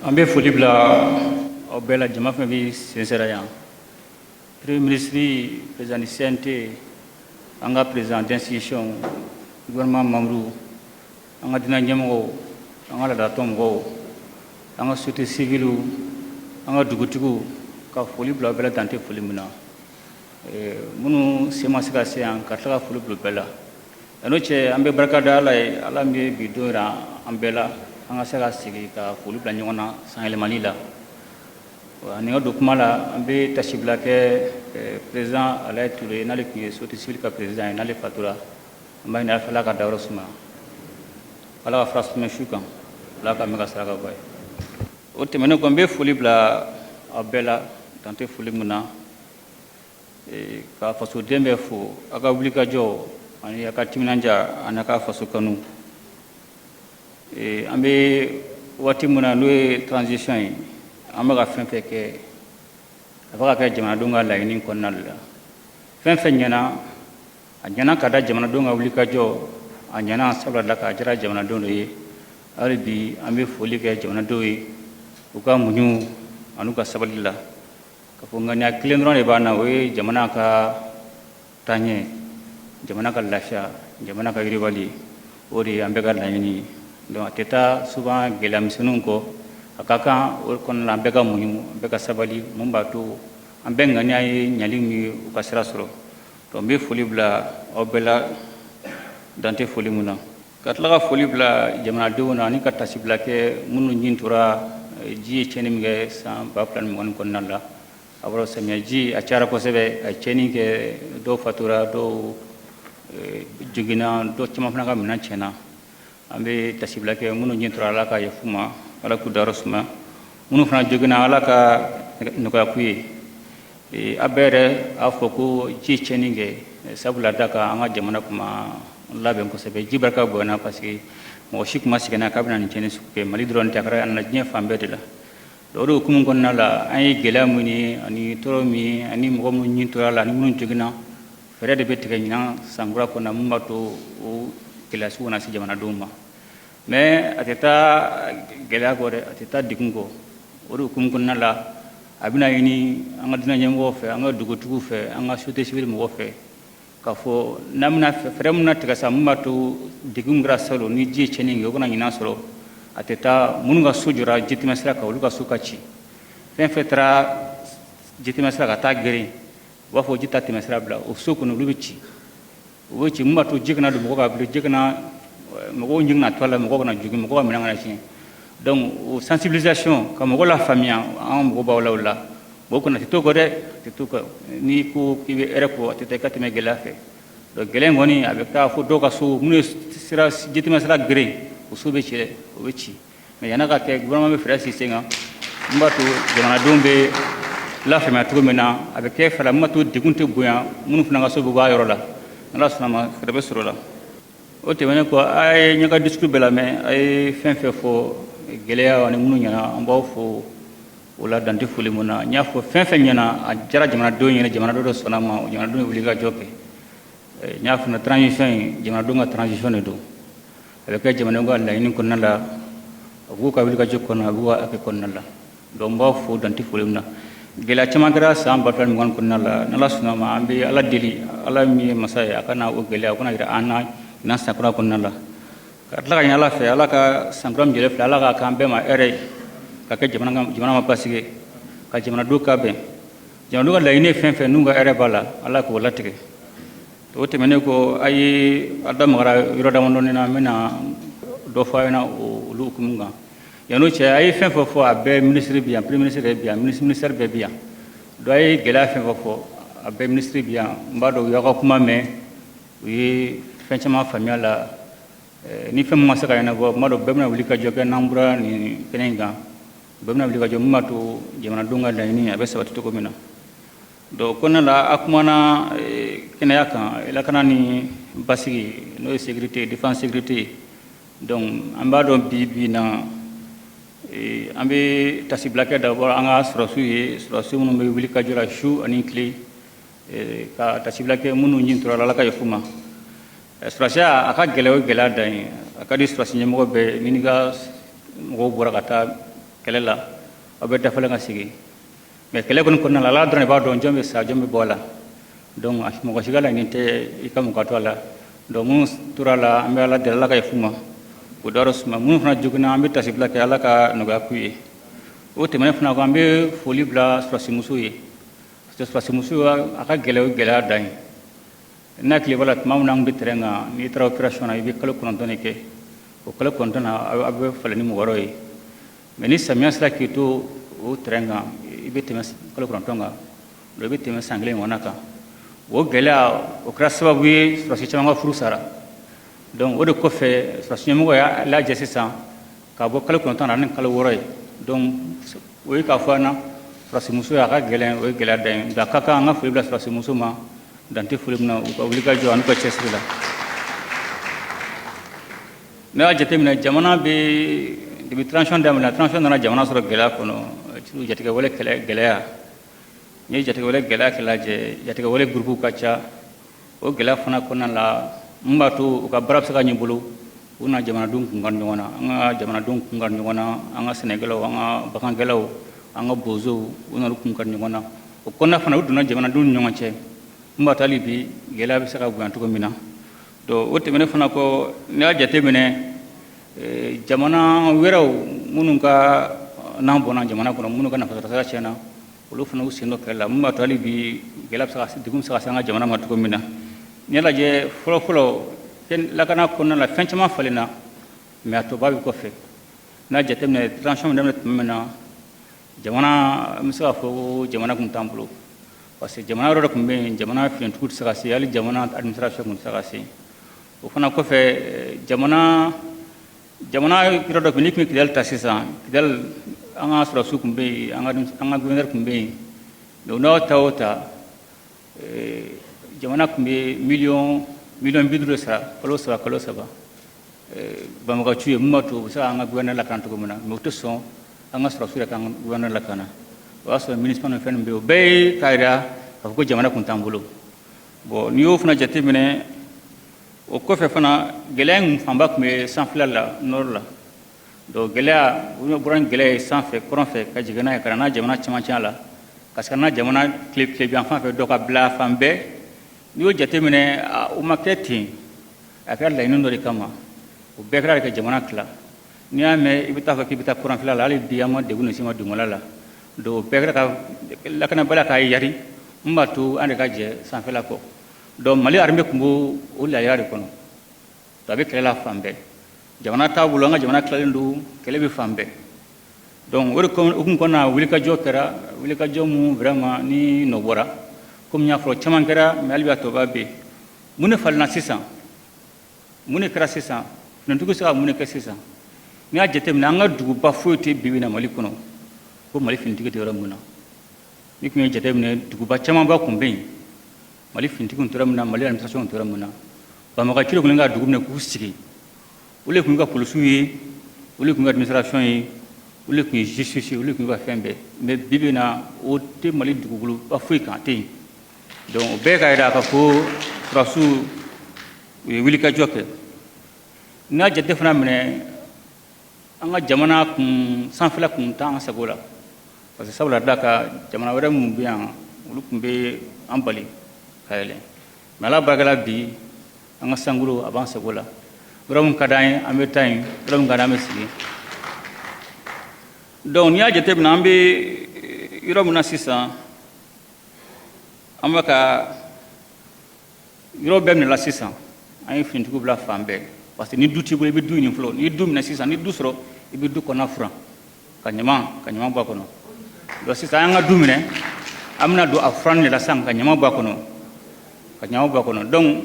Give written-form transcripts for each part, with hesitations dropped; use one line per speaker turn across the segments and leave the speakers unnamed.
An bɛ foli bila aw bɛɛ la, jama fɛn bɛ sen sera yan, Premier ministre, président du CNT, an ka président d'institution, gouvernement membre, an ka diinɛ ɲɛmɔgɔw, an ka laadalatɔn mɔgɔw, an ka société civile, an ka dugutigiw, ka foli bila aw bɛɛ la, dan tɛ foli min na. Minnu sen ma se ka se yan, ka tila ka foli bila u bɛɛ la. N'o cɛ, an bɛ barika da Ala ye, Ala min ye bi don jira an bɛɛ la, an ka se ka sigi ka foli bila ɲɔgɔn na sanyɛlɛmali la. Ani ka don kuma la, an bɛ tasibila kɛ président Alayi Ture, n'ale tun ye société civile ka président ye, n'ale fatura. An b'a ɲini Ala fɛ, Ala ka dayɔrɔ suma, Ala ka fara sumɛ su kan, Ala ka mɛn ka saraka bɔ ye. O tɛmɛnen kɔ, n bɛ foli bila aw bɛɛ la, dan tɛ foli min na, ka fasoden bɛɛ fo, aw ka wulikajɔ ani aw ka timinanja ani aw ka faso kanu. An bɛ waati min na, n'o ye transition ye, an bɛ ka fɛn fɛn kɛ, a bɛ ka kɛ jamanadenw ka laɲini kɔnɔna de la. Fɛn fɛn ɲɛna, a ɲɛna ka da jamanadenw ka wulikajɔ, a ɲɛna sabula da k'a diyara jamanadenw de ye. Hali bi, an bɛ foli kɛ jamanadenw ye u ka muɲu an'u ka sabali la, ka fɔ ŋaniya kelen dɔrɔn de b'an na, o ye jamana ka taaɲɛ, jamana ka lafiya, jamana ka yiriwali. O de ye an bɛɛ ka laɲini ye. Donc a tɛ taa souvent gɛlɛya misɛnninw kɔ. A ka kan o kɔnɔna la, an bɛɛ ka muɲu, an bɛɛ ka sabali, mun b'a to an bɛɛ ŋaniya ye ɲali min ye, u ka sira sɔrɔ. Donc n bɛ foli bila aw bɛɛ la, dan tɛ foli min na, ka tila ka foli bila jamanadenw na, ani ka tasibila kɛ minnu ɲin tora ji ye tiɲɛni min kɛ san 2020 kɔnɔna la. A bɔra samiya ji, a cayara kosɛbɛ, a ye tiɲɛni kɛ, dɔw fatura, dɔw joginna, dɔw caman fana ka minɛn tiɲɛna. An bɛ tasibila kɛ minnu ɲin tora, Ala ka yafa u ma, Ala k'u dayɔrɔ suma. Minnu fana joginna, Ala ka nɔgɔya k'u ye. A bɛɛ yɛrɛ a fɔ ko ji ye tiɲɛni kɛ, sabula da kan an ka jamana tun ma labɛn kosɛbɛ. Ji barika bonyana, parce que mɔgɔ si tun ma sigi n'a k'a bɛna nin tiɲɛni sugu kɛ. Mali dɔrɔn tɛ, a kɛra a nana diɲɛ fan bɛɛ de la. O de hukumu kɔnɔna la, an ye gɛlɛya min ye ani tɔɔrɔ min ye ani mɔgɔ minnu ɲin tora la ani minnu joginna, fɛɛrɛ de bɛ tigɛ ɲinan sankura kɔnɔ mun b'a to o gɛlɛya sugu kana se jamanadenw ma. Mais a tɛ taa gɛlɛya kɔ dɛ, a tɛ taa degun kɔ. O de hukumu kɔnɔna la, a bɛna ɲini an ka diinɛ ɲɛmɔgɔw fɛ, an ka dugutigiw fɛ, an ka société civile mɔgɔw fɛ, k'a fɔ n'an bɛna fɛɛrɛ min na tigɛ sa mun b'a to degun kɛra salon ni ji ye tiɲɛni kɛ, o kana ɲinan sɔrɔ. A tɛ taa minnu ka so jɔra jitɛmɛ sira kan, olu ka so ka ci. Fɛn fɛn taara jitɛmɛ sira ka taa geren, u b'a fɔ ji ta tɛmɛ sira bila o so kɔnɔ, olu bɛ ci, u bɛ ci. Mun b'a to ji kana don mɔgɔ ka bilen, ji kana mɔgɔw ɲin kana to a la, mɔgɔw kana jogin, mɔgɔw ka minɛn kana tiɲɛ. Donc o sensibilisation, ka mɔgɔw la faamuya, an mɔgɔ b'aw la o la. O kɔnɔ, a tɛ to kɔ dɛ, a tɛ to kɔ. N'i ko k'i bɛ hɛrɛ kɔ, a tɛ taa i ka tɛmɛ gɛlɛya fɛ. Donc gɛlɛya in kɔni, a bɛ taa fo dɔw ka so, minnu ye sira jitɛmɛ sira geren, o so bɛ ci dɛ, o bɛ ci. Mais yan'a ka kɛ, gouvernement bɛ fɛɛrɛ sigi sen kan mun b'a to jamanadenw bɛ lafaamuya cogo min na, a bɛ kɛ fɛɛrɛ mun b'a to degun tɛ bonya minnu fana ka so bɛ bɔ a yɔrɔ la. N'Ala sɔnna ma, fɛɛrɛ bɛ sɔrɔ o la. O tɛmɛnen kɔ, a ye ɲɛ ka discours bɛɛ lamɛn, a ye fɛn fɛn fɔ, gɛlɛya ani minnu ɲɛna, an b'aw fo o la, dan tɛ foli mun na. N y'a fɔ, fɛn fɛn ɲɛna, a diyara jamanadenw ɲɛna, jamanadenw de sɔnna ma, jamanadenw ye wuli ka jɔ kɛ. N y'a fɔ, transition in, jamanadenw ka transition de don. A bɛ kɛ jamanadenw ka laɲini kɔnɔna la, a b'u ka wuli ka jɔ kɔnɔ, a b'u ka hakɛ kɔnɔna la. Donc n b'aw fo, dan tɛ foli min na. Gɛlɛya caman kɛra san 2020 kɔnɔna la. N'Ala sɔnna ma, an bɛ Ala deli, Ala min ye masa ye, a kana o gɛlɛya, o kana yira an na ɲinan sankura kɔnɔna la. Ka tila ka ɲini Ala fɛ, Ala ka sankura min jɛlen filɛ, Ala k'a k'an bɛɛ ma hɛrɛ ye, ka kɛ jamana ma basigi, ka jamanadenw ka bɛn, jamanadenw ka laɲini ye fɛn fɛn n'u ka hɛrɛ b'a la, Ala k'o latigɛ. O tɛmɛnen kɔ, a ye a da magara yɔrɔ damadɔni na, n bɛna dɔ fɔ a ɲɛna olu hukumu kan. Yan'o cɛ, a ye fɛn fɛn fɔ, a bɛɛ minisiri bi yan, premier ministre yɛrɛ bi yan, ministère bɛɛ bi yan. Donc a ye gɛlɛya fɛn fɛn fɔ, a bɛɛ minisiri bi yan. N b'a dɔn u y'aw ka kuma mɛn, u ye fɛn caman faamuya la. Ni fɛn min ma se ka ɲɛnabɔ, n b'a dɔn bɛɛ bɛna wuli ka jɔ kɛ. N'an bɔra nin kɛnɛ in kan, bɛɛ bɛna wuli ka jɔ mun b'a to jamanadenw ka laɲini a bɛ sabati cogo min na. Donc kɔnɔna la, a kumana kɛnɛya kan, lakana ni basigi, n'o ye sécurité, défense, sécurité. Donc an b'a dɔn bi bi na, an bɛ tasibila kɛ d'abord an ka sɔrɔsiw ye, sɔrɔsiw minnu bɛ wuli ka jɔ la su ani tile, ka tasibila kɛ minnu ɲin tora la, Ala ka yafa u ma. Sɔrɔsiya, a ka gɛlɛ, o gɛlɛya dan ye. A ka di sɔrɔsi ɲɛmɔgɔ bɛɛ ni n'i ka mɔgɔw bɔra ka taa. Kɛlɛ la, aw bɛ dafalen ka sigi, mais kɛlɛ kɔni kɔnɔna la, Ala dɔrɔn de b'a dɔn jɔn bɛ sa, jɔn bɛ bɔ a la. Donc mɔgɔ si ka laɲini tɛ i ka mɔgɔ to a la. Donc minnu tora a la, an bɛ Ala deli, Ala ka yafa u ma, o dayɔrɔ suma. Minnu fana joginna, an bɛ tasibila kɛ, Ala ka nɔgɔya k'u ye. O tɛmɛnen fana kɔ, an bɛ foli bila sɔrɔsimusow ye, parce que sɔrɔsimuso, a ka gɛlɛ, o gɛlɛya dan ye. N'a tile b'a la, tuma min na an bɛ terrain kan, n'i taara opération na, i bɛ kalo 9 de kɛ. O kalo 9 na, aw bɛ falen ni mɔgɔ wɛrɛw ye. Mais ni samiya sera k'i to o terrain kan, i bɛ tɛmɛ kalo 9 kan, i bɛ tɛmɛ san kelen ɲɔgɔnna kan. O gɛlɛya, o kɛra sababu ye sɔrɔsi caman ka furu sara. Donc o de kɔfɛ, sɔrɔsi ɲɛmɔgɔ y'a lajɛ sisan ka bɔ kalo 9 na ni kalo 6 ye. Donc o ye k'a fɔ an na, sɔrɔsimuso, a ka gɛlɛn, o ye gɛlɛya dan ye. Nka a ka kan an ka foli bila sɔrɔsimuso ma, dan tɛ foli min na, u ka wuli ka jɔ ani ka cɛsiri la. Ne y'a jateminɛ, jamana bɛ, depuis transition daminɛ, transition nana jamana sɔrɔ gɛlɛya kɔnɔ, jatigɛwale kɛlɛ gɛlɛya. N'i ye jatigɛwale gɛlɛya kɛ lajɛ, jatigɛwale groupe ka ca. O gɛlɛya fana kɔnɔna la, mun b'a to u ka baara bɛ se ka ɲɛ bolo, u na jamanadenw kun ka ɲɔgɔn na, an ka jamanadenw kun ka ɲɔgɔn na, an ka sɛnɛkɛlaw, an ka bagankɛlaw, an ka bozow, u nana kun ka ɲɔgɔn na. O kɔnɔna fana, u donna jamanadenw ni ɲɔgɔn cɛ, mun b'a to hali bi gɛlɛya bɛ se ka bonya cogo min na. Donc o tɛmɛnen fana kɔ, n'i y'a jateminɛ, jamana wɛrɛw minnu ka n'an bɔnna jamana kɔnɔ, minnu ka nafasɔrɔ sira tiɲɛna, olu fana u sen dɔ kɛlɛ la, mun b'a to hali bi gɛlɛya bɛ se ka, degun bɛ se ka se an ka jamana ma cogo min na. N'i y'a lajɛ, fɔlɔ fɔlɔ lakana kɔnɔna la, fɛn caman falenna, mais a tɔba bɛ kɔfɛ. N'a jateminɛ, transition daminɛ tuma min na, jamana, an bɛ se k'a fɔ ko jamana tun t'an bolo, parce que jamana yɔrɔ dɔ tun bɛ yen, jamana finitigiw tɛ se ka se, hali jamana administration tun tɛ se ka se. O fana kɔfɛ, jamana yɔrɔ dɔ tun, n'i tun ye Kidali ta sisan, Kidali, an ka sɔrɔdasiw tun bɛ yen, an ka gouverneur tun bɛ yen, mais n'aw ta o ta, jamana tun bɛ miliyɔn 50 de sara kalo 3, kalo 3 banbagaciw ye, mun b'a to u bɛ se k'an ka gouverneur lakana cogo min na. Mais u tɛ sɔn an ka sɔrɔdasiw yɛrɛ k'an ka gouverneur lakana. O y'a sɔrɔ MINUSMA ni fɛn ninnu bɛ yen. O bɛɛ ye k'a jira k'a fɔ ko jamana tun t'an bolo. Bon, n'i y'o fana jateminɛ, o kɔfɛ fana, gɛlɛya in fanba tun bɛ sanfɛla la, nord la. Donc gɛlɛya, u bɔra ni gɛlɛya ye sanfɛ, kɔrɔn fɛ, ka jigin n'a ye ka na n'a jamana cɛmancɛ la, ka se ka n'a jamana tilebi fan fɛ dɔ ka bila fan bɛɛ. N'i y'o jateminɛ, o ma kɛ ten, a kɛra laɲini dɔ de kama. O bɛɛ kɛra de ka jamana tila. N'i y'a mɛn i bɛ taa fɔ k'i bɛ taa kɔrɔnfɛla la, hali bi an ma degun de s'i ma dugumala la. Donc o bɛɛ kɛra ka lakanabaliya k'a yari, mun b'a to an de ka jɛ sanfɛla kɔ. Donc Mali armée tun b'o o lahalaya de kɔnɔ. A bɛ kɛlɛ la fan bɛɛ, jamana t'a bolo, an ka jamana tilalen don, kɛlɛ bɛ fan bɛɛ. Donc o de hukumu kɔnɔna, wulikajɔ kɛra, wulikajɔ mun vraiment ni nɔ bɔra. Komi n y'a fɔ, caman kɛra, mais hali bi a tɔba bɛ yen. Mun de falenna sisan? Mun de kɛra sisan? Finitigiw bɛ se ka mun de kɛ sisan? N'i y'a jateminɛ, an ka duguba foyi tɛ bi bi in na Mali kɔnɔ ko Mali finitigi tɛ yɔrɔ min na. N'i tun ye jateminɛ, duguba camanba tun bɛ yen, Mali finitigiw tun tɛ yɔrɔ min na, Mali administration tun tɛ yɔrɔ min na. Banbagaciw tun ka dugu minɛ k'u sigi, olu de tun ka polisiw ye, olu de tun ka administration ye, olu de tun ye justice ye, olu de tun ka fɛn bɛɛ. Mais bi bi in na, o tɛ Mali dugukoloba foyi kan, a tɛ yen. Donc o bɛɛ ka jira k'a fɔ sɔrɔdasiw, u ye wulikajɔ kɛ. N'i y'a jate fana minɛ, an ka jamana kun sanfɛla kun t'an sago la, parce que sabula da ka jamana wɛrɛ minnu bɛ yan, olu tun bɛ an bali ka yɛlɛ. Mais Ala barika la, bi an ka sankolo a b'an sago la. Yɔrɔ min ka d'an ye, an bɛ taa yen, yɔrɔ min ka d'an, an bɛ sigi. Donc n'i y'a jateminɛ, an bɛ yɔrɔ min na sisan, an bɛ ka yɔrɔ bɛɛ minɛ la sisan. An ye finitigiw bila fan bɛɛ, parce que ni du t'i bolo, i bɛ du ɲini fɔlɔ. N'i ye du minɛ sisan, ni du sɔrɔ, i bɛ du kɔnɔna furan ka ɲama bɔ a kɔnɔ. Donc sisan an ka du minɛ, an bɛna don a furanni de la sisan, ka ɲama bɔ a kɔnɔ, ka ɲama bɔ a kɔnɔ. Donc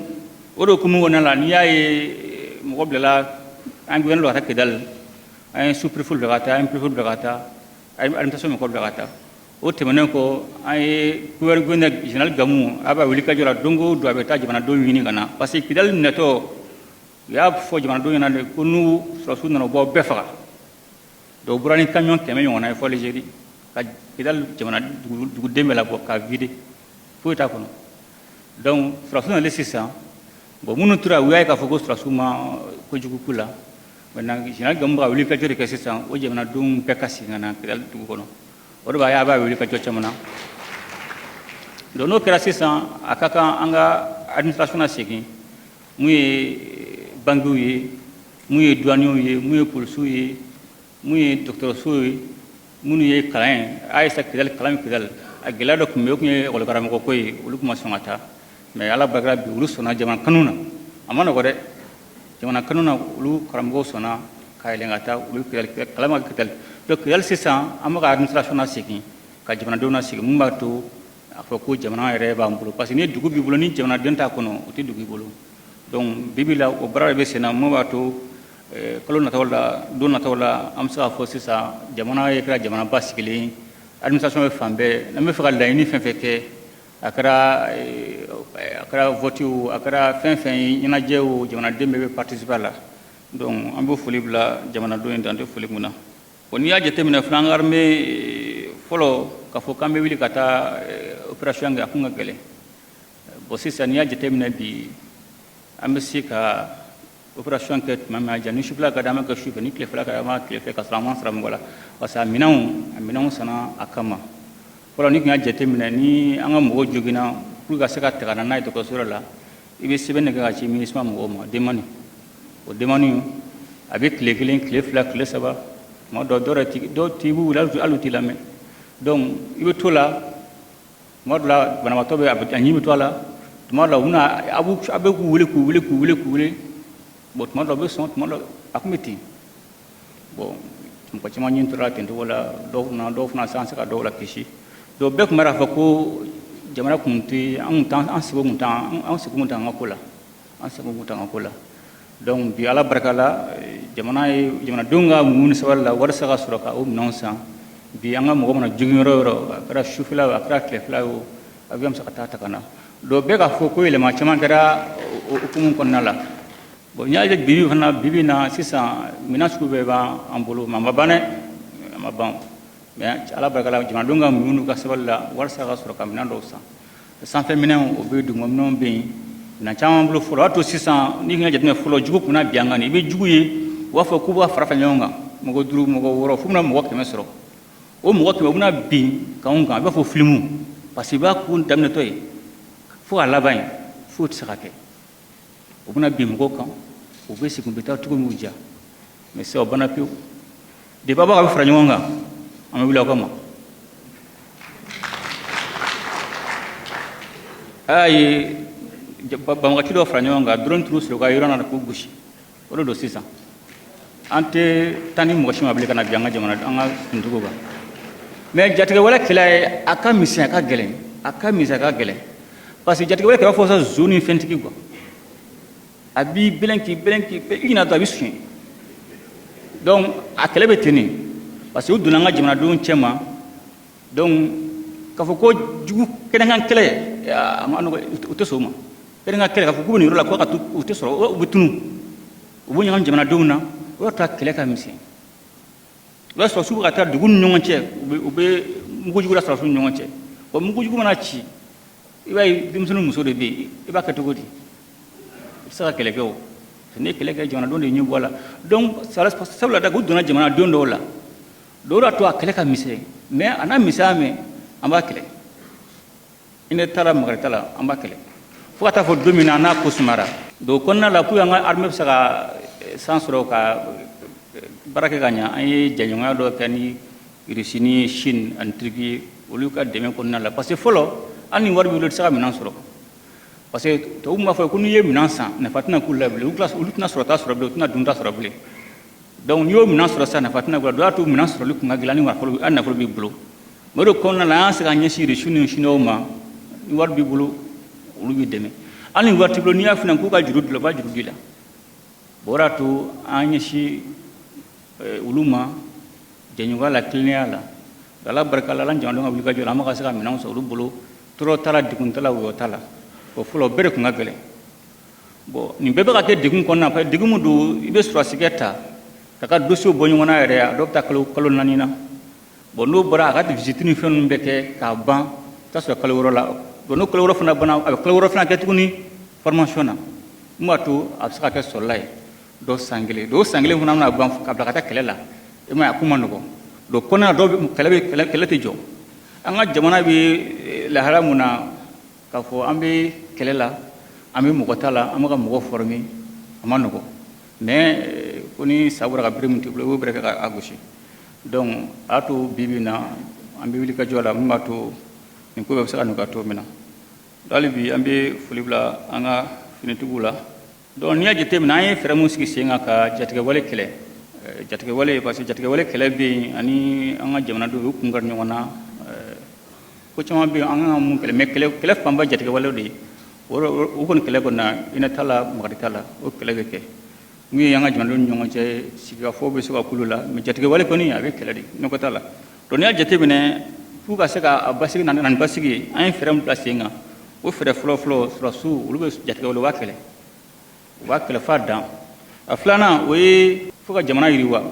o de hukumu kɔnɔna la, n'i y'a ye mɔgɔ bilala, an gouverneur ka taa Kidali, an ye sous-préfet bila ka taa, an ye préfet bila ka taa, an ye administration mɔgɔw bila ka taa. O tɛmɛnen kɔ, an ye gouverneur général Gamu, a b'a wuli ka jɔ la don o don, a bɛ taa jamanadenw ɲini ka na, parce que Kidali minɛtɔ, u y'a fɔ jamanadenw ɲɛna de ko n'u sɔrɔdasiw nana, u b'aw bɛɛ faga. Donc u bɔra ni camion 100 ɲɔgɔnna ye fɔ Algérie, ka Kidali jamana duguden bɛɛ labɔ k'a vider, foyi t'a kɔnɔ. Donc sɔrɔdasiw nalen sisan, bon, minnu tora, u y'a ye k'a fɔ ko sɔrɔdasiw ma kojugu k'u la. Maintenant, général Gamou bɛ ka wulikajɔ de kɛ sisan, o jamanadenw bɛɛ ka segin ka na Kidali dugu kɔnɔ. O de b'a ye a b'a wulikajɔ caman na. Donc n'o kɛra sisan, a ka kan an ka administration na segin, mun ye bankiw ye, mun ye douaniers ye, mun ye polisiw ye, mun ye dɔgɔtɔrɔso ye, minnu ye kalan ye. A ye sa Kidali, kalan Kidali, a gɛlɛya dɔ tun bɛ yen, o tun ye ekɔli karamɔgɔ ko ye, olu tun ma sɔn ka taa. Mais Ala barika bi, olu sɔnna jamana kanu na. A ma nɔgɔ dɛ, jamana kanu na, olu karamɔgɔw sɔnna ka yɛlɛn ka taa olu Kidali, kalan ma kɛ Kidali. Donc Kidali sisan, an bɛ ka administration na segin, ka jamanadenw na segin, mun b'a to a fɔ ko jamana yɛrɛ b'an bolo. Parce que ni dugu b'i bolo, ni jamanaden t'a kɔnɔ, o tɛ dugu i bolo. Donc bibi la, o baara de bɛ sen na, mun b'a to kalo nataw la, don nataw la, an bɛ se k'a fɔ sisan jamana ye kɛra jamana basigilen, administration bɛ fan bɛɛ. N'an bɛ fɛ ka laɲini fɛn fɛn kɛ, a kɛra vote o, a kɛra fɛn fɛn ye, ɲɛnajɛ o, jamanaden bɛɛ bɛ participer a la. Donc an bɛ foli bila jamanadenw ye, dan tɛ foli mun na. Bon, n'i y'a jateminɛ fana, an ka armée fɔlɔ, k'a fɔ k'an bɛ wuli ka taa opération kɛ, a kun ka gɛlɛn. Bon, sisan n'i y'a jateminɛ bi, an bɛ se ka opération kɛ tuma min na, ni sufɛla ka di, an bɛ kɛ sufɛ, ni tilefɛla ka di, an b'a tile fɛ, ka sɔrɔ an ma sara mɔgɔ la, parce que a minɛnw sanna a kama. Fɔlɔ, ni tun y'a jateminɛ, ni an ka mɔgɔw joginna, pour ka se ka ta ka na n'a ye dɔgɔtɔrɔso la, i bɛ sɛbɛn de kɛ ka ci MINUSMA mɔgɔw ma, demande. O demande, a bɛ tile 1, tile 2, tile 3, tuma dɔ, dɔw yɛrɛ ti, dɔw t'i b'u wele, hali u t'i lamɛn. Donc i bɛ to la, tuma dɔ la, banabaatɔ bɛ a ɲi bɛ to a la, tuma dɔ la, u bɛna a bɛ k'u wele, k'u wele, k'u wele, k'u wele. Bon, tuma dɔ u bɛ sɔn, tuma dɔ a kun bɛ ten. Bon, mɔgɔ caman ɲin tora ten cogo la, dɔw fana, dɔw fana an se ka dɔw la kisi. Donc bɛɛ tun b'a fɔ ko jamana kun tɛ an kun t'an, an seko kun t'an, an seko kun t'an ka ko la, an seko kun t'an ka ko la. Donc bi, Ala barika la, jamana ye jamanadenw ka muɲu ni sabali la, wari se ka sɔrɔ ka o minɛnw san. Bi, an ka mɔgɔ mana jogin yɔrɔ o yɔrɔ, a kɛra sufɛla o, a kɛra tilefɛla o, avion bɛ se ka taa ta ka na. Donc bɛɛ k'a fɔ ko yɛlɛma caman kɛra o hukumu kɔnɔna la. Bon, n'i y'a ye bibi fana, bibi na sisan, minɛn sugu bɛɛ b'an bolo, mais a ma ban dɛ, a ma ban. Mais Ala barika la, jamanadenw ka muɲu n'u ka sabali la, wari sera ka sɔrɔ ka minɛn dɔw san. Sanfɛ minɛnw, o bɛ yen, duguma minɛnw bɛ yen, minɛn caman bolo. Fɔlɔ, o y'a to sisan, n'i kun y'a jateminɛ fɔlɔ, jugu kun na bin an kan, i bɛ jugu ye, u b'a fɔ k'u b'a fara fara ɲɔgɔn kan, mɔgɔ 5, mɔgɔ 6, f'u bɛna mɔgɔ 100 sɔrɔ. O mɔgɔ 100, u bɛna bin k'anw kan, a b'a fɔ filimu, parce que i b'a ko daminɛtɔ ye fo k'a laban ye, foyi tɛ se ka kɛ. U bɛna bin mɔgɔw kan, u bɛ segin, u bɛ taa cogo min y'u diya. Mais sisan, o banna pewu. Depuis aw b'a bɛ fara ɲɔgɔn kan, an bɛ wuli aw kama. A y'a ye banbagaci dɔw fara ɲɔgɔn kan, drone turu sɔrɔ u ka yɔrɔ na k'u gosi. O de don sisan, an tɛ taa ni mɔgɔ si ma bilen ka na bin an ka jamana, an ka finitigiw kan. Mais jatigɛwale kɛlɛ ye, a ka misɛn, a ka gɛlɛn, a ka misɛn, a ka gɛlɛn, parce que jatigɛwale kɛlɛ b'a fɔ sa zon ni fɛntigi quoi. A b'i bɛlɛn, k'i bɛlɛn, k'i i ɲinɛ dɔrɔn, a bɛ suɲɛ. Donc a kɛlɛ bɛ ten de, parce que u donna an ka jamanadenw cɛ ma. Donc k'a fɔ ko jugu kɛnɛkan kɛlɛ, a ma nɔgɔ, u tɛ sɔn o ma. Kɛnɛkan kɛlɛ, k'a fɔ k'u bɛ nin yɔrɔ la, ko ka to, u tɛ sɔrɔ, u bɛ tunu, u b'u ɲagami jamanadenw na. O y'a to a kɛlɛ ka misɛn. I b'a sɔrɔ su bɛ ka taa dugu ni ɲɔgɔn cɛ, u bɛ mugujugu la sɔrɔ ni ɲɔgɔn cɛ. Bon, mugujugu mana ci, i b'a ye denmisɛnnin muso de bɛ yen, i b'a kɛ cogo di? I tɛ se ka kɛlɛ kɛ. O ni ye kɛlɛ kɛ, jamanadenw de ɲɛ bɔ a la. Donc sabula da u donna jamanadenw dɔw la, dɔw y'a to a kɛlɛ ka misɛn. Mais a n'a misɛnya mɛn, an b'a kɛlɛ. I ne taara magari ta la, an b'a kɛlɛ fo ka taa fɔ don min na n'a ko sumara. Donc o kɔnɔna la, pour an ka armée bɛ se ka san sɔrɔ ka baara kɛ ka ɲa, an ye jɛɲɔgɔnya dɔ kɛ ni Russie ni Chine ani Turquie, olu ka dɛmɛ kɔnɔna la. Parce que fɔlɔ, hali ni wari b'i bolo, i tɛ se ka minɛn sɔrɔ, parce que tubabu b'a fɔ ko n'i ye minɛn san, nafa tɛna k'u la bilen, olu tɛna sɔrɔta sɔrɔ bilen, u tɛna dunta sɔrɔ bilen. Donc n'i y'o minɛn sɔrɔ sisan, nafa tɛna k'u la. Dɔ y'a to minɛn sɔrɔli kun ka gɛlɛn, ni nafolo, hali nafolo b'i bolo. Mais o de kɔnɔna la, an se ka ɲɛsin Russie ni Chinois ma. Ni wari b'i bolo, olu b'i dɛmɛ. Hali ni wari t'i bolo, n'i y'a f'i ɲɛna k'u ka juru di la, u b'a juru di la. Bon, o de y'a to an ɲɛsin olu ma jɛɲɔgɔnya la, tilennenya la. Ala barika la, ala jamanadenw ka wulikajɔ la, an bɛ ka se ka minɛnw sɔrɔ olu bolo, tɔɔrɔ t'a la, degun t'a la, wɔyɔ t'a la. O fɔlɔ, bɛɛ de tun ka gɛlɛn. Bon, nin bɛɛ bɛ ka kɛ degun kɔnɔna, parce que degun min don, i bɛ sɔrɔsikɛ ta ka ka dossier bɔ ɲɔgɔn na yɛrɛ, a dɔw bɛ taa kalo 4 na. Bon, n'o bɔra, a ka visite ni fɛn ninnu bɛɛ kɛ k'a ban, i bɛ taa sɔrɔ kalo 6 la. Bon, n'o kalo 6 fana banna, a bɛ kalo 6 fana kɛ tuguni formation na, mun b'a to a bɛ se ka kɛ sɔrɔla ye. Dɔw san kelen, dɔw san kelen fana bɛna ban ka bila ka taa kɛlɛ la. I m'a ye, a ko man nɔgɔn. Donc kɔnɔna dɔw kɛlɛ bɛ kɛlɛ tɛ jɔ. An ka jamana bɛ lahala mun na, k'a fɔ an bɛ kɛlɛ la, an bɛ mɔgɔ ta la, an bɛ ka mɔgɔ former, a ma nɔgɔn. Mais ko ni sa bɔra ka bere min t'i bolo, i b'o bere kɛ k'a gosi. Donc a y'a to bi bi in na, an bɛ wuli ka jɔ la mun b'a to nin ko bɛɛ bɛ se ka nɔgɔya cogo min na. Hali bi, an bɛ foli bila an ka finitigiw la. Donc n'i y'a jateminɛ, an ye fɛɛrɛ mun sigi sen kan ka jatigɛwale kɛlɛ, jatigɛwale, parce que jatigɛwale kɛlɛ bɛ yen ani an ka jamanadenw u kun ka ɲɔgɔn na. Ko caman bɛ yen an kan ka mun kɛlɛ, mais kɛlɛ fanba jatigɛwale de ye. O kɔni kɛlɛ kɔni na, hinɛ t'a la, makari t'a la, o kɛlɛ bɛ kɛ. Mun ye an ka jamanadenw ni ɲɔgɔn cɛ, sigikafɔ bɛ se ka kulu la, mais jatigɛwale kɔni, a bɛ kɛlɛ de, nɔgɔ t'a la. Donc n'i y'a jateminɛ, pour ka se ka basigi na ni basigi ye, an ye fɛɛrɛ min bila sen kan, o fɛɛrɛ fɔlɔ fɔlɔ, sɔrɔdasiw, olu bɛ jatigɛwale, u b'a kɛlɛ, u b'a kɛlɛ f'a dan. A filanan, o ye fo ka jamana yiriwa,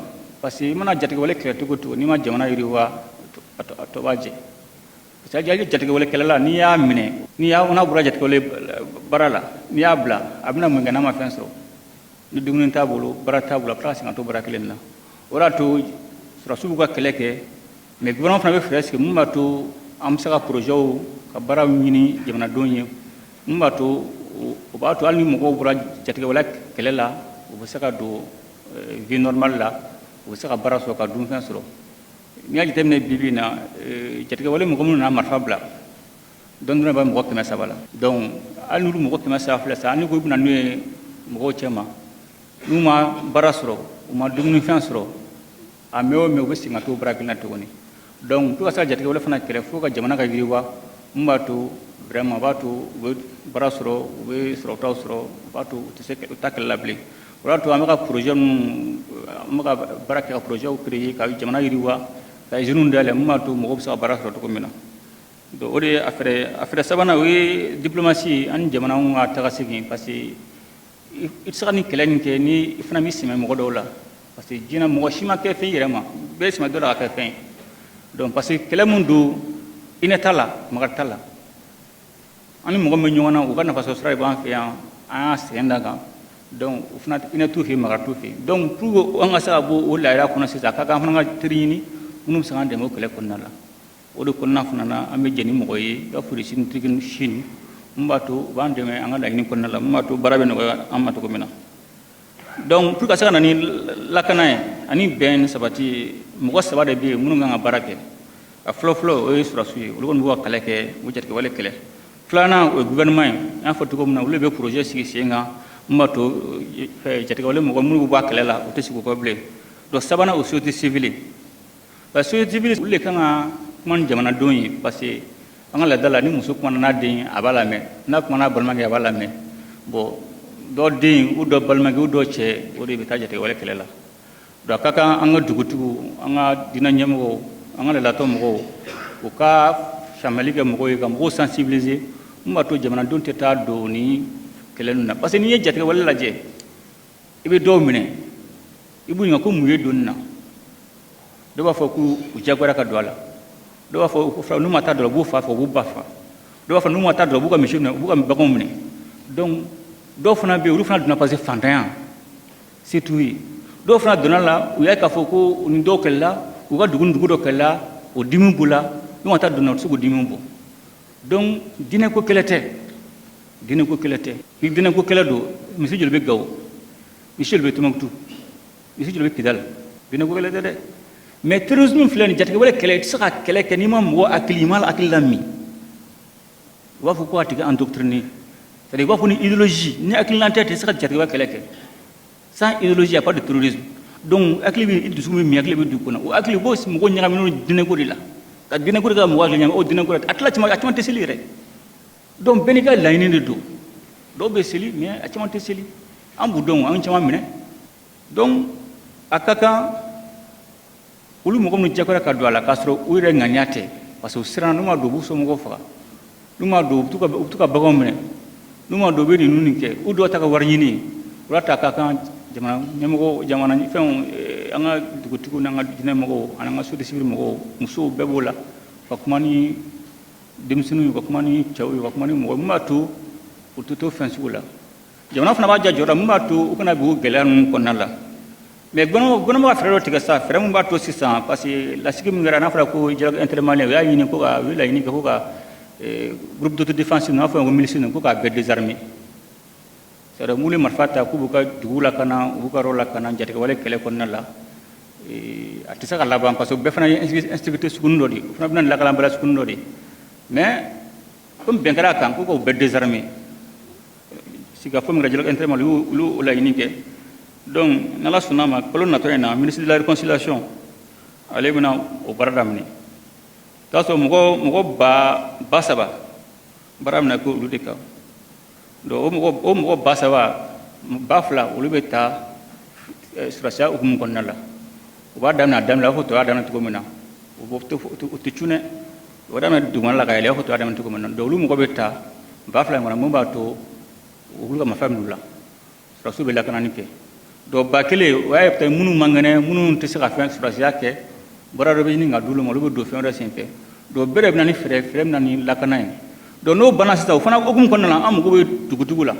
parce que i mana jatigɛwale kɛlɛ cogo o cogo, n'i ma jamana yiriwa, a tɔ b'a jɛ. Parce que jatigɛwale kɛlɛla, n'i y'a minɛ, n'i y'a n'a bɔra jatigɛwale baara la, n'i y'a bila, a bɛna mun kɛ n'a ma fɛn sɔrɔ? Ni dumuni t'a bolo, baara t'a bolo, a bɛ tila ka segin ka to baara kelen na. O de y'a to sɔrɔdasiw b'u ka kɛlɛ kɛ, mais gouvernement fana bɛ fɛɛrɛ sigi mun b'a to an bɛ se ka projets ka baaraw ɲini jamanadenw ye, mun b'a to o b'a to hali ni mɔgɔw bɔra jatigɛwale kɛlɛ la, u bɛ se ka don vie normale la, u bɛ se ka baara sɔrɔ, ka dunfɛn sɔrɔ. N'i y'a jateminɛ bi bi in na, jatigɛwale mɔgɔ minnu nana marifa bila, dɔɔni dɔrɔn bɛ mɔgɔ 300 la. Donc hali n'olu mɔgɔ 300 filɛ sisan, hali ko i bɛna n'u ye mɔgɔw cɛ ma, n'u ma baara sɔrɔ, u ma dumunifɛn sɔrɔ, a mɛn o mɛn, u bɛ segin ka t'o baara kelen na tuguni. Donc pour ka se ka jatigɛwale fana kɛlɛ, fo ka jamana ka yiriwa, mun b'a to vraiment, a b'a to u bɛ baara sɔrɔ, u bɛ sɔrɔtaw sɔrɔ, u b'a to u tɛ se u ta kɛlɛ la bilen. O y'a to an bɛ ka projet ninnu, an bɛ ka baara kɛ ka projet créer ka jamana yiriwa, ka usines dayɛlɛ, mun b'a to mɔgɔw bɛ se ka baara sɔrɔ cogo min na. Donc o de ye a fɛɛrɛ. A fɛɛrɛ sabanan, o ye diplomatie, an ni jamanaw ka taga segin, parce que i tɛ se ka nin kɛlɛ nin kɛ ni i fana b'i sɛmɛ mɔgɔ dɔw la, parce que diɲɛ mɔgɔ si ma kɛ fɛn yɛrɛ ma, bɛɛ sɛmɛ dɔ la ka kɛ fɛn ye. Donc parce que kɛlɛ mun don, hinɛ t'a la, makari t'a la. An ni mɔgɔ min bɛ ɲɔgɔn na, u ka nafasɔrɔ sira de b'an fɛ yan, an y'a sɛgɛn da kan. Donc o fana, hinɛ t'u fɛ yen, makari t'u fɛ yen. Donc pour que an ka se ka bɔ o lahala kɔnɔ sisan, a ka kan an fana ka teri ɲini minnu bɛ se k'an dɛmɛ o kɛlɛ kɔnɔna la. O de kɔnɔna fana na, an bɛ jɛ ni mɔgɔ ye, i b'a fɔ Russie ni Turquie ni Chine, mun b'a to u b'an dɛmɛ an ka laɲini kɔnɔna la, mun b'a to baara bɛ nɔgɔya an ma cogo min na. Donc pour ka se ka na ni lakana ye ani bɛn ni sabati, mɔgɔ saba de bɛ yen minnu kan ka baara kɛ. A fɔlɔ fɔlɔ, o ye sɔrɔdasiw ye, olu kɔni b'u ka kɛlɛ kɛ, u bɛ jatigɛwale kɛlɛ. Filanan, o ye gouvernement ye. N y'a fɔ cogo min na, olu de bɛ projet sigi sen kan mun b'a to jatigɛwale mɔgɔ minnu bɛ bɔ a kɛlɛ la, u tɛ sigi o kɔ bilen. Donc sabanan, o ye société civile ye, parce que société civile, olu de kan ka kuma ni jamanadenw ye, parce que an ka laada la, ni muso kumana n'a den ye, a b'a lamɛn, n'a kumana n'a balimakɛ, a b'a lamɛn. Bon, dɔ den u dɔ balimakɛ u dɔ cɛ, o de bɛ taa jatigɛwale kɛlɛ la. Donc a ka kan an ka dugutigiw, an ka diinɛ ɲɛmɔgɔw, an ka ladatɔ mɔgɔw, u ka faamuyali kɛ mɔgɔw ye, ka mɔgɔw sensibiliser, mun b'a to jamanadenw tɛ taa don ni kɛlɛ ninnu na. Parce que n'i ye jatigɛwale lajɛ, i bɛ dɔw minɛ, i b'u ɲininka ko mun ye don nin na. Dɔw b'a fɔ k'u diyagoyara ka don a la, dɔw b'a fɔ n'u ma taa dɔrɔn, u b'u fa faga, u b'u ba faga, dɔw b'a fɔ n'u ma taa dɔrɔn, u b'u ka misi minɛ, u b'u ka baganw minɛ. Donc dɔw fana bɛ yen, olu fana donna parce que fantanya se t'u ye. Dɔw fana donna la, u y'a k'a fɔ ko ni dɔw kɛlɛla, u ka dugu ni dugu dɔ kɛlɛla, o dimi b'u la, n'u ma taa donna, u tɛ se k'o dimi bɔ. Donc diinɛ ko kɛlɛ tɛ, diinɛ ko kɛlɛ tɛ. Ni diinɛ ko kɛlɛ don, misi joli bɛ Gawo, misi joli bɛ Tɔnbukutu, misi joli bɛ Kidali? Diinɛ ko kɛlɛ tɛ dɛ. Mais terrorisme filɛ nin, jatigɛwale kɛlɛ, i tɛ se ka kɛlɛ kɛ n'i ma mɔgɔ hakili, i ma hakili lamin. U b'a fɔ ko a tigi endoctriné, c'est à dire u b'a fɔ ni idéologie, ni hakilina tɛ, tɛ se ka jatigɛwale kɛlɛ kɛ. Sans idéologie, il y a pas de terrorisme. Donc hakili bɛ i dusukun bɛ min, hakili bɛ dugu kɔnɔ, o hakili, u b'o mɔgɔw ɲagami diinɛko de la, ka diinɛko de ka mɔgɔ hakili ɲagami o diinɛko la. A tila caman, a caman tɛ seli yɛrɛ. Donc bɛɛ n'i ka laɲini de don. Dɔw bɛ seli, mais a caman tɛ seli. An b'u dɔn, an caman minɛ. Donc a ka kan olu mɔgɔ minnu jagoyara ka don a la k'a sɔrɔ u yɛrɛ ŋaniya tɛ, parce que u siranna, n'u ma don, u b'u somɔgɔw faga, n'u ma don, u bɛ t'u ka baganw minɛ, n'u ma don, u bɛ ninnu nin kɛ, u dɔw ta ka wari ɲini. O ta ka kan jamana ɲɛmɔgɔ, jamana fɛnw, an ka dugutigiw n'an ka diinɛ mɔgɔw ani an ka société civile mɔgɔw, musow bɛɛ b'o la, ka kuma ni denmisɛnninw ye, ka kuma ni cɛw ye, ka kuma ni mɔgɔ mun b'a to u tɛ to fɛn sugu la. Jamana fana b'a jɔ jɔyɔrɔ mun b'a to u kana bin o gɛlɛya ninnu kɔnɔna la. Mais gouvernement ka fɛɛrɛ dɔ tigɛ sisan, fɛɛrɛ mun b'a to sisan, parce que lasigi min kɛra, n'a fɔra ko dialogue intermalien, u y'a ɲini ko ka, u ye laɲini kɛ ko ka groupe d'autodéfense ninnu, n'a fɔ ko milice ninnu, ko k'a bɛɛ désarmer. C'est à dire minnu ye marifa ta k'u b'u ka dugu lakana, u b'u ka yɔrɔ lakana jatigɛwale kɛlɛ kɔnɔna la, a tɛ se ka laban, parce que bɛɛ fana ye insécurité sugunin dɔ de ye, o fana bɛna ni lakanabaliya sugunin dɔ de ye. Mais comme bɛn kɛra a kan ko k'o bɛɛ désarmer, sigikafɔ min kɛra dialogue intermalien, olu o laɲini kɛ. Donc n'Ala sɔnna ma, kalo natɔ in na, ministre de la Réconciliation, ale bɛna o baara daminɛ. O y'a sɔrɔ mɔgɔ 3000, baara bɛna kɛ olu de kan. Donc o mɔgɔ 3000, 2000, olu bɛ taa sɔrɔdasiya hukumu kɔnɔna la. U b'a daminɛ, a daminɛ, a b'a fɔ tɔ y'a daminɛ cogo min na, o tɛ cun dɛ, u b'a daminɛ dugumana la ka yɛlɛ, i b'a fɔ tɔ y'a daminɛ cogo min na. Donc olu mɔgɔ bɛ ta 2000 in kɔnɔ, mun b'a to olu ka marifa minɛ u la, sɔrɔdasiw bɛ lakanani kɛ. Donc 1000, o y'a ye peut-être minnu man kɛnɛ, minnu tɛ se ka fɛn sɔrɔdasiya kɛ, baara dɔ bɛ ɲini ka d'olu ma, olu bɛ don fɛn wɛrɛ senfɛ. Donc bɛɛ de bɛ na ni fɛɛrɛ, fɛɛrɛ bɛ na ni lakana ye. Donc n'o banna sisan, o fana hukumu kɔnɔna la, an mago bɛ dugutigiw la,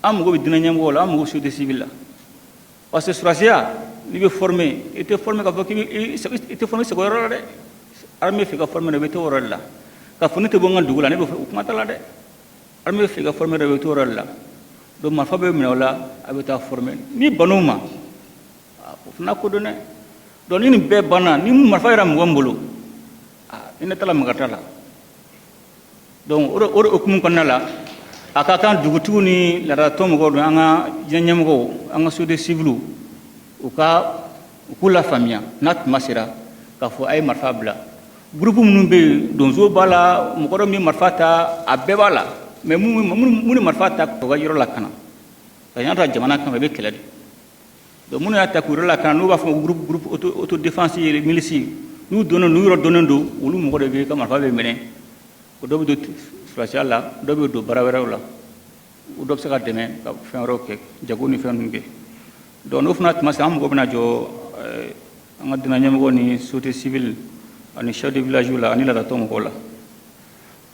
an mago bɛ diinɛ ɲɛmɔgɔw la, an mago bɛ société civile la, parce que sɔrɔdasiya, n'i bɛ former, i tɛ former k'a fɔ k'i bɛ, i tɛ former sɛgɛyɔrɔ la dɛ. Armée fɛ ka former, i bɛ t'o yɔrɔ de la. K'a fɔ ne tɛ bɔ n ka dugu la, ne bɛ o kuma t'a la dɛ. Armée fɛ ka former, i bɛ t'o yɔrɔ de la. Donc marifa bɛ minɛ o la, a bɛ taa former. Ni bann'o ma, o fana ko dɔn dɛ. Donc ni nin bɛɛ banna, ni marifa yɛrɛ mɔgɔ min bolo, ni ne taara maga t'a la. Donc o de hukumu kɔnɔna la, a ka kan dugutigiw ni laadatɔn mɔgɔw don, an ka diinɛ ɲɛmɔgɔw, an ka société civile, u k'u lafaamuya n'a tuma sera k'a fɔ a ye marifa bila. Groupe minnu bɛ yen, donso b'a la, mɔgɔ dɔ min ye marifa ta, a bɛɛ b'a la. Mais minnu ye marifa ta k'u ka yɔrɔ lakana, ka ɲa ta jamana kama, i bɛ kɛlɛ de. Donc minnu y'a ta k'u yɔrɔ lakana, n'u b'a fɔ groupe autodéfense, milice, n'u donnen, n'u yɔrɔ dɔnnen don, olu mɔgɔ de bɛ ka marifa bɛ minɛ. O dɔ bɛ don sɔrɔdasiya la, dɔ bɛ don baara wɛrɛw la, o dɔ bɛ se ka dɛmɛ ka fɛn wɛrɛw kɛ, jago ni fɛn ninnu kɛ. Donc n'o fana tuma sera, an mago bɛna jɔ an ka diinɛ ɲɛmɔgɔw ni société civile ani chef de village la ani laadatɔn mɔgɔw la.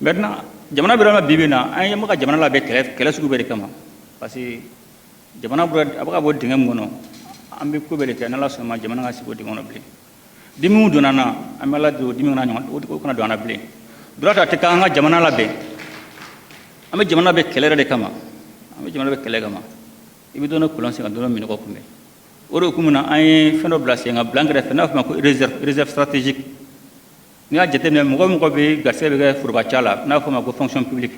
Maintenant, jamana bɛ yɔrɔ min bi bi in na, an ye ka jamana labɛn kɛlɛ, kɛlɛ sugu bɛɛ de kama, parce que jamana bɔra, a bɛ ka bɔ dingɛ min kɔnɔ, an bɛ ko bɛɛ de kɛ n'Ala sɔnna ma, jamana ka sigi o dingɛ kɔnɔ bilen. Dimiw donna an na, an bɛ Ala deli, o dimi kana ɲɔgɔn, o kana don an na bilen. Droite a tɛ k'an ka jamana labɛn, an bɛ jamana bɛ kɛlɛ yɛrɛ de kama, an bɛ jamana bɛ kɛlɛ kama. I bɛ dɔɔnin kɔlɔn sen ka dɔɔnin minɔgɔ kunbɛn. O de hukumu na, an ye fɛn dɔ bila sen kan, bila an kɛrɛfɛ, n'a fɔ ma ko réserve stratégique. N'i y'a jateminɛ, mɔgɔ mɔgɔ bɛ garisɛgɛ bɛ kɛ foroba ca la, n'a fɔ ma ko fonction publique,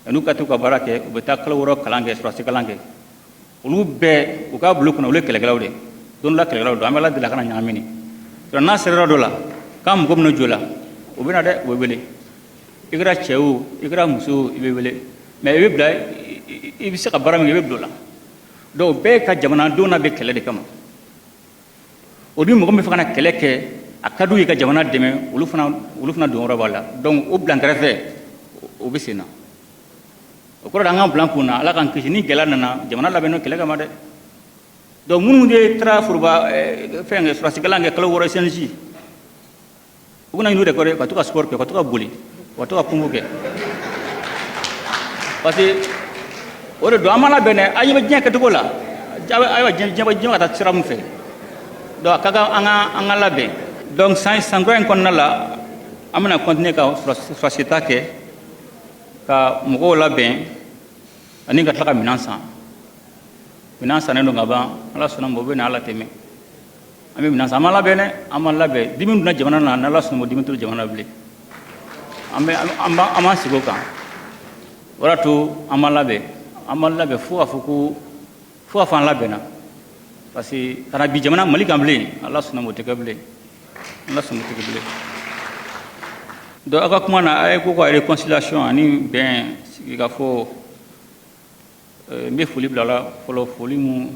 n'u ka to ka baara kɛ, u bɛ taa kalo 6 kalan kɛ, sɔrɔdasi kalan kɛ, olu bɛɛ u ka bulon kɔnɔ, olu ye kɛlɛkɛlaw de ye, don dɔ la kɛlɛkɛlaw don. An bɛ Ala deli a kana ɲagami nin. N'a sera yɔrɔ dɔ la k'an mago bɛna jɔ la, o bɛ na dɛ, u bɛ wele. I kɛra cɛ o, i kɛra muso o, i bɛ wele. Mais i bɛ bila, i bɛ se ka baara min kɛ, i bɛ bila o la. Donc bɛɛ ka jamanadenw labɛn kɛlɛ de kama. O ni mɔgɔ min bɛ fɛ ka na kɛlɛ kɛ, a ka d'u ye ka jamana dɛmɛ, olu fana donyɔrɔ b'a la. Donc o bila kɛrɛfɛ, o bɛ sen na. O kɔrɔ de, an k'an bila kun na, Ala k'an kisi ni gɛlɛya nana, jamana labɛnnen kɛlɛ kama dɛ. Donc minnu de taara foroba fɛn kɛ, sɔrɔdasi kalan kɛ kalo 6 CNJ, u bɛna ɲini u de kɔ dɛ, ka to ka sport kɛ, ka to ka boli, ka to ka pompe kɛ, parce que o de don. An ma labɛn dɛ, an ɲɛ bɛ diɲɛ kɛcogo la, ayiwa, diɲɛ bɛ ka taa sira min fɛ. Donc a ka kan an ka labɛn. Donc san kura in kɔnɔna la, an bɛna continuer ka sɔrɔdasi ta kɛ, ka mɔgɔw labɛn ani ka tila ka minɛn san. Minɛn sannen don ka ban, Ala sɔnna ma, o bɛ na Ala tɛmɛ, an bɛ minɛn san. An ma labɛn dɛ, an ma labɛn. Dimi donna jamana na, n'Ala sɔnna ma, dimi t'o jamana bilen. An bɛ an b'an sigi o kan. O de y'a to an ma labɛn, an ma labɛn fo k'a fɔ ko, fo k'a fɔ an labɛnna, parce que ka na bi jamana Mali kan bilen, Ala sɔnna ma, o tɛ kɛ bilen, Ala sɔnna, o tɛ kɛ bilen. Donc aw ka kuma na, a ye ko ka réconciliation ani bɛn, sigikafɔ, n bɛ foli bila la fɔlɔ. Foli mun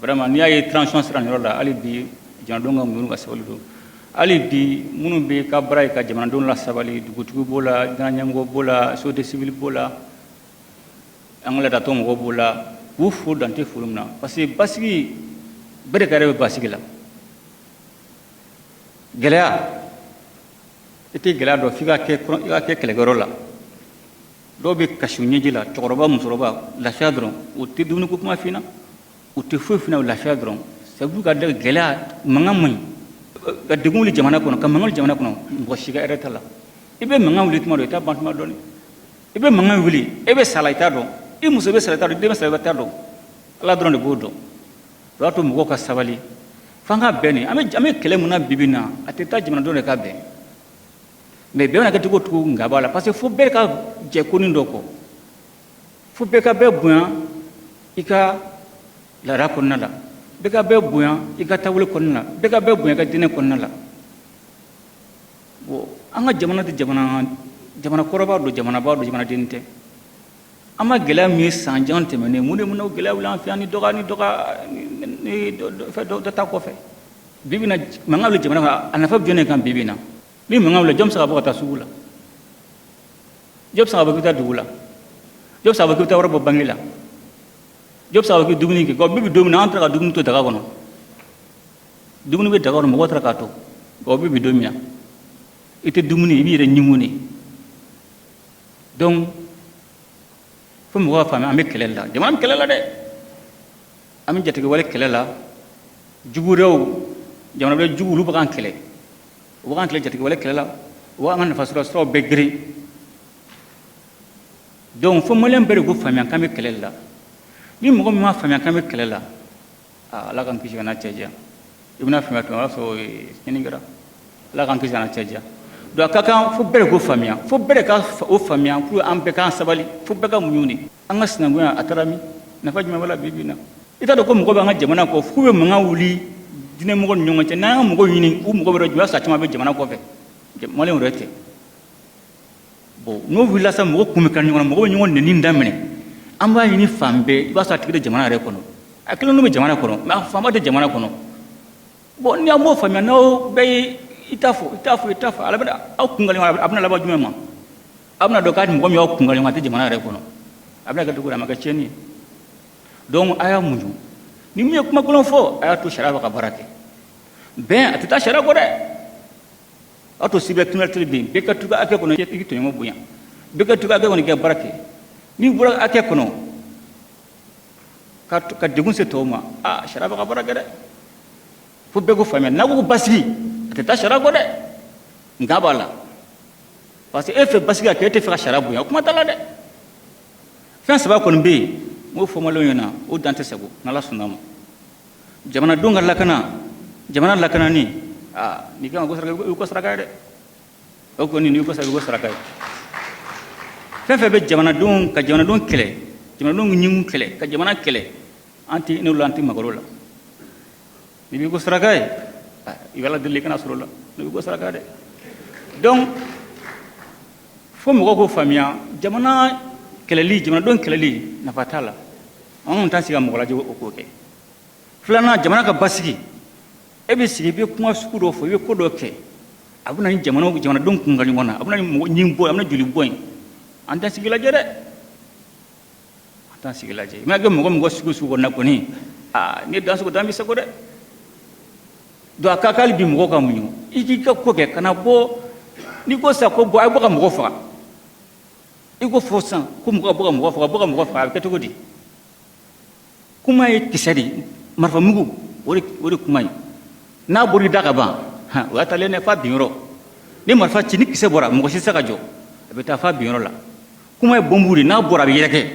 vraiment, n'i y'a ye transition sera nin yɔrɔ la, hali bi jamanadenw ka muɲu ka sabali don. Hali bi minnu bɛ ka baara ye ka jamanadenw la sabali, dugutigi b'o la, diinɛ ɲɛmɔgɔ b'o la, société civile b'o la, an ka ladatɔ mɔgɔw b'o la, k'u fo dan tɛ foli min na, parce que basigi bɛɛ de ka yɛrɛ bɛ basigi la. Gɛlɛya, i tɛ gɛlɛya dɔn f'i ka kɛ, i ka kɛ kɛlɛkɛyɔrɔ la. Dɔw bɛ kasi ɲɛji la, cɛkɔrɔba, musokɔrɔba, lafiya dɔrɔn. U tɛ dumuni ko kuma f'i ɲɛna, u tɛ foyi f'i ɲɛna, lafiya dɔrɔn. C'est pour ka gɛlɛya, mankan man ɲi ka degun wuli jamana kɔnɔ, ka mankan wuli jamana kɔnɔ. Mɔgɔ si ka hɛrɛ t'a la. I bɛ mankan wuli tuma dɔ, i t'a ban tuma dɔɔni. I bɛ mankan wuli, e bɛ sa la, i t'a dɔn. I muso bɛ sa la, i t'a dɔn. I den bɛ sa la, i t'a dɔn. Ala dɔrɔn de b'o dɔn. O b'a to mɔgɔw ka sabali, f'an ka bɛn. Nin an bɛ kɛlɛ mun na bi bi in na, a tɛ taa jamanadenw de ka bɛn. Mais bɛn mana kɛ cogo o cogo, nka b'a la, parce que fo bɛɛ ka jɛ konin dɔ kɔ, fo bɛɛ ka bɛɛ bonya i ka laada kɔnɔna la, bɛɛ ka bɛɛ bonya i ka taabolo kɔnɔna la, bɛɛ ka bɛɛ bonya i ka diinɛ kɔnɔna la. Bon, an ka jamana tɛ jamana kɔrɔba don, jamanaba don, jamanaden tɛ. An ma gɛlɛya min ye san jan tɛmɛnen, mun de mun na gɛlɛya wuli an fɛ yan? Ni dɔgɔ ni fɛn dɔ ta kɔfɛ, bi bi in na, mankan wuli jamana kɔnɔ, a nafa bɛ jɔn de kan bi bi in na? Ni mankan wuli, jɔn bɛ se ka bɔ ka taa sugu la? Jɔn bɛ se ka bɔ k'i bɛ taa dugu la? Jɔn bɛ se ka bɔ k'i bɛ taa wari bɔ banque la? Jɔn bɛ se ka bɔ k'i bɛ dumuni kɛ? Nka bi bi don min na, an taara ka dumuni to daga kɔnɔ, dumuni bɛ daga kɔnɔ, mɔgɔw taara k'a to. Nka bi bi don min na, i tɛ dumuni, i b'i yɛrɛ ɲugun de. Donc fo mɔgɔw ka faamuya, an bɛ kɛlɛ la, jamana bɛ kɛlɛ la dɛ. An bɛ jatigɛwale kɛlɛ la. Jugu wɛrɛw, jamana wɛrɛ jugu, olu bɛ k'an kɛlɛ, u bɛ k'an kɛlɛ jatigɛwale kɛlɛ la, u b'an ka nafasɔrɔ siraw bɛɛ geren. Donc fo maliyɛn bɛɛ de ko faamuya k'an bɛ kɛlɛ la. Ni mɔgɔ min m'a faamuya k'an bɛ kɛlɛ la, aa, Ala k'an kisi ka n'a cɛ janya. I bɛna faamuya tuma, o y'a sɔrɔ tiɲɛni kɛra. Ala k'an kisi ka n'a cɛ janya. Donc a ka kan fo bɛɛ de k'o faamuya, fo bɛɛ de ka o faamuya pour an bɛɛ k'an sabali, fo bɛɛ ka muɲu de. An ka sinankunya, a taara min? Nafa jumɛn b'a la bi bi in na? I t'a dɔn ko mɔgɔ bɛ an ka jamana kɔ, f'u bɛ mankan wuli diinɛmɔgɔw ni ɲɔgɔn cɛ. N'an ka mɔgɔw ɲini, u mɔgɔ bɛ yɔrɔ jumɛn? I b'a sɔrɔ a caman bɛ jamana kɔfɛ, maliyɛnw yɛrɛ tɛ. Bon, n'o wulila sisan, mɔgɔ kun bɛ kari ɲɔgɔn na, mɔgɔ bɛ ɲɔgɔn nɛni daminɛ. An b'a ɲini fan bɛɛ, i b'a sɔrɔ a tigi tɛ jamana yɛrɛ kɔnɔ. A kelen bɛ jamana kɔnɔ, mais a fanba tɛ jamana kɔnɔ. Bon, ni an m'o faamuya, n'aw bɛɛ ye i t'a fɔ, i t'a fɔ, i t'a fɔ, ala bɛna aw kun kari ɲɔgɔn na. A bɛna laban jumɛn ma? A bɛna dɔn k'a mɔgɔ min y'aw kun kari ɲɔgɔn na, a tɛ jamana yɛrɛ kɔnɔ. A bɛna kɛ cogo di? A ma kɛ tiɲɛni ye. Donc a y'a muɲu. Ni min ye kuma kolon fɔ, a y'a to sariya bɛ ka baara kɛ. Bɛn, a tɛ taa sariya kɔ dɛ. A to cybercriminalité bɛ yen, bɛɛ ka to hakɛ kɔnɔ, i k'i tɔɲɔgɔn bonya. Bɛɛ ka to hakɛ kɔnɔ, i ka baara kɛ. N'i bɔra hakɛ kɔnɔ ka degun se tɔw ma, aa, sariya bɛ ka baara kɛ dɛ. Fo bɛɛ ko faamuya, n'a ko basigi, a tɛ taa sariya kɔ dɛ. Nka b'a la, parce que e fɛ basigi ka kɛ, e tɛ fɛ ka sariya bonya, o kuma t'a la dɛ. Fɛn saba kɔni bɛ yen, n b'o fɔ maliyɛnw ɲɛna, o dan tɛ sago n'Ala sɔnna ma. Jamanadenw ka lakana, jamana lakanani, aa, n'i kan ka ko saraka, i ko saraka ye dɛ. O kɔni, n'i ko saraka, i ko saraka ye. Fɛn fɛn bɛ jamanadenw ka jamanadenw kɛlɛ, jamanadenw ɲingu kɛlɛ, ka jamana kɛlɛ, an tɛ n'o la, an tɛ magar'o la. N'i b'i ko saraka ye, i bɛ Ala deli i kana sɔrɔ o la. N'i b'i ko saraka dɛ. Donc fo mɔgɔw k'o faamuya, jamana kɛlɛli, jamanadenw kɛlɛli, nafa t'a la. An kɔni t'an sigi ka mɔgɔ lajɛ o k'o kɛ. Filanan, jamana ka basigi. E bɛ sigi, i bɛ kuma sugu dɔ fɔ, i bɛ ko dɔ kɛ, a bɛ na ni jamanadenw kun ka ɲɔgɔn na, a bɛ na ni mɔgɔ ɲin bɔ, a bɛ na joli bɔ yen. An t'an sigi lajɛ dɛ, an t'an sigi lajɛ. I mana kɛ mɔgɔ mɔgɔ sugu sugu kɔnɔ kɔni, aa, n'i ye dan sogo, dan bɛ sago dɛ. Donc a ka kan hali bi mɔgɔw ka muɲu. I k'i ka ko kɛ, kana bɔ. N'i ko sisan ko bɔn, a ye bɔ ka mɔgɔ faga, i ko fɔ sisan ko mɔgɔ ka bɔ ka mɔgɔ faga, bɔ ka mɔgɔ faga, a bɛ kɛ cogo di? Kuma ye kisɛ de ye, marifa mugu, o de kuma ye. N'a bɔra i da ka ban, o y'a talen dɛ f'a binyɔrɔ. Ni marifa ci, ni kisɛ bɔra, mɔgɔ si tɛ se ka jɔ, a bɛ taa f'a binyɔrɔ la. Kuma ye bɔnbu de, n'a bɔra, a bɛ yɛrɛkɛ.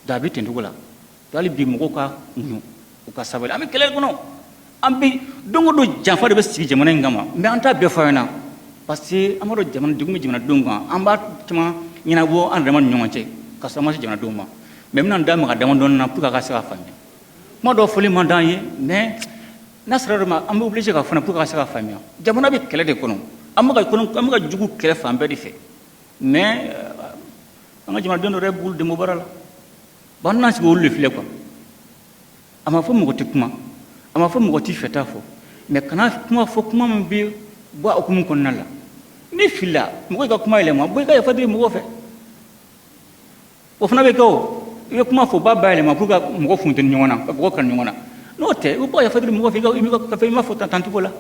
Donc a bɛ ten cogo la. Hali bi mɔgɔw ka muɲu, u ka sabali. An bɛ kɛlɛ kɔnɔ, an bɛ don o don, janfa de bɛ sigi jamana in kama. Mais an t'a bɛɛ fɔ a ɲɛna, parce que an b'a dɔn jamana degun bɛ jamanadenw kan. An b'a caman ɲɛnabɔ an yɛrɛ ni ɲɔgɔn cɛ, ka sɔrɔ an ma se jamanadenw ma. Mais n bɛna n da maga damadɔni na pour que a ka se ka faamuya. Kuma dɔw fɔli man d'an ye, mais n'a sera dɔ ma, an bɛ obligé ka fana pour que a ka se ka faamuya. Jamana bɛ kɛlɛ de kɔnɔ, an bɛ ka jugu kɛlɛ fan bɛɛ de fɛ. Mais an ka jamanaden dɔ yɛrɛ b'olu dɛmɛ baara la. Bon, an tɛna sigi olu de filɛ quoi. A ma fɔ mɔgɔ tɛ kuma, a ma fɔ mɔgɔ t'i fɛ t'a fɔ, mais kana kuma fɔ, kuma min bɛ bɔ a hukumu kɔnɔna la. N'i filila, mɔgɔ ka kuma yɛlɛma, bɔ i ka yafa deli mɔgɔw fɛ, o fana bɛ kɛ. O i bɛ kuma fɔ, u b'a bayɛlɛma pour ka mɔgɔ funteni ɲɔgɔn na, ka mɔgɔ kanu ɲɔgɔn na. N'o tɛ, i bɛ bɔ yafa deli mɔgɔ fɛ, i ka fɛ i m'a fɔ tan cogo la.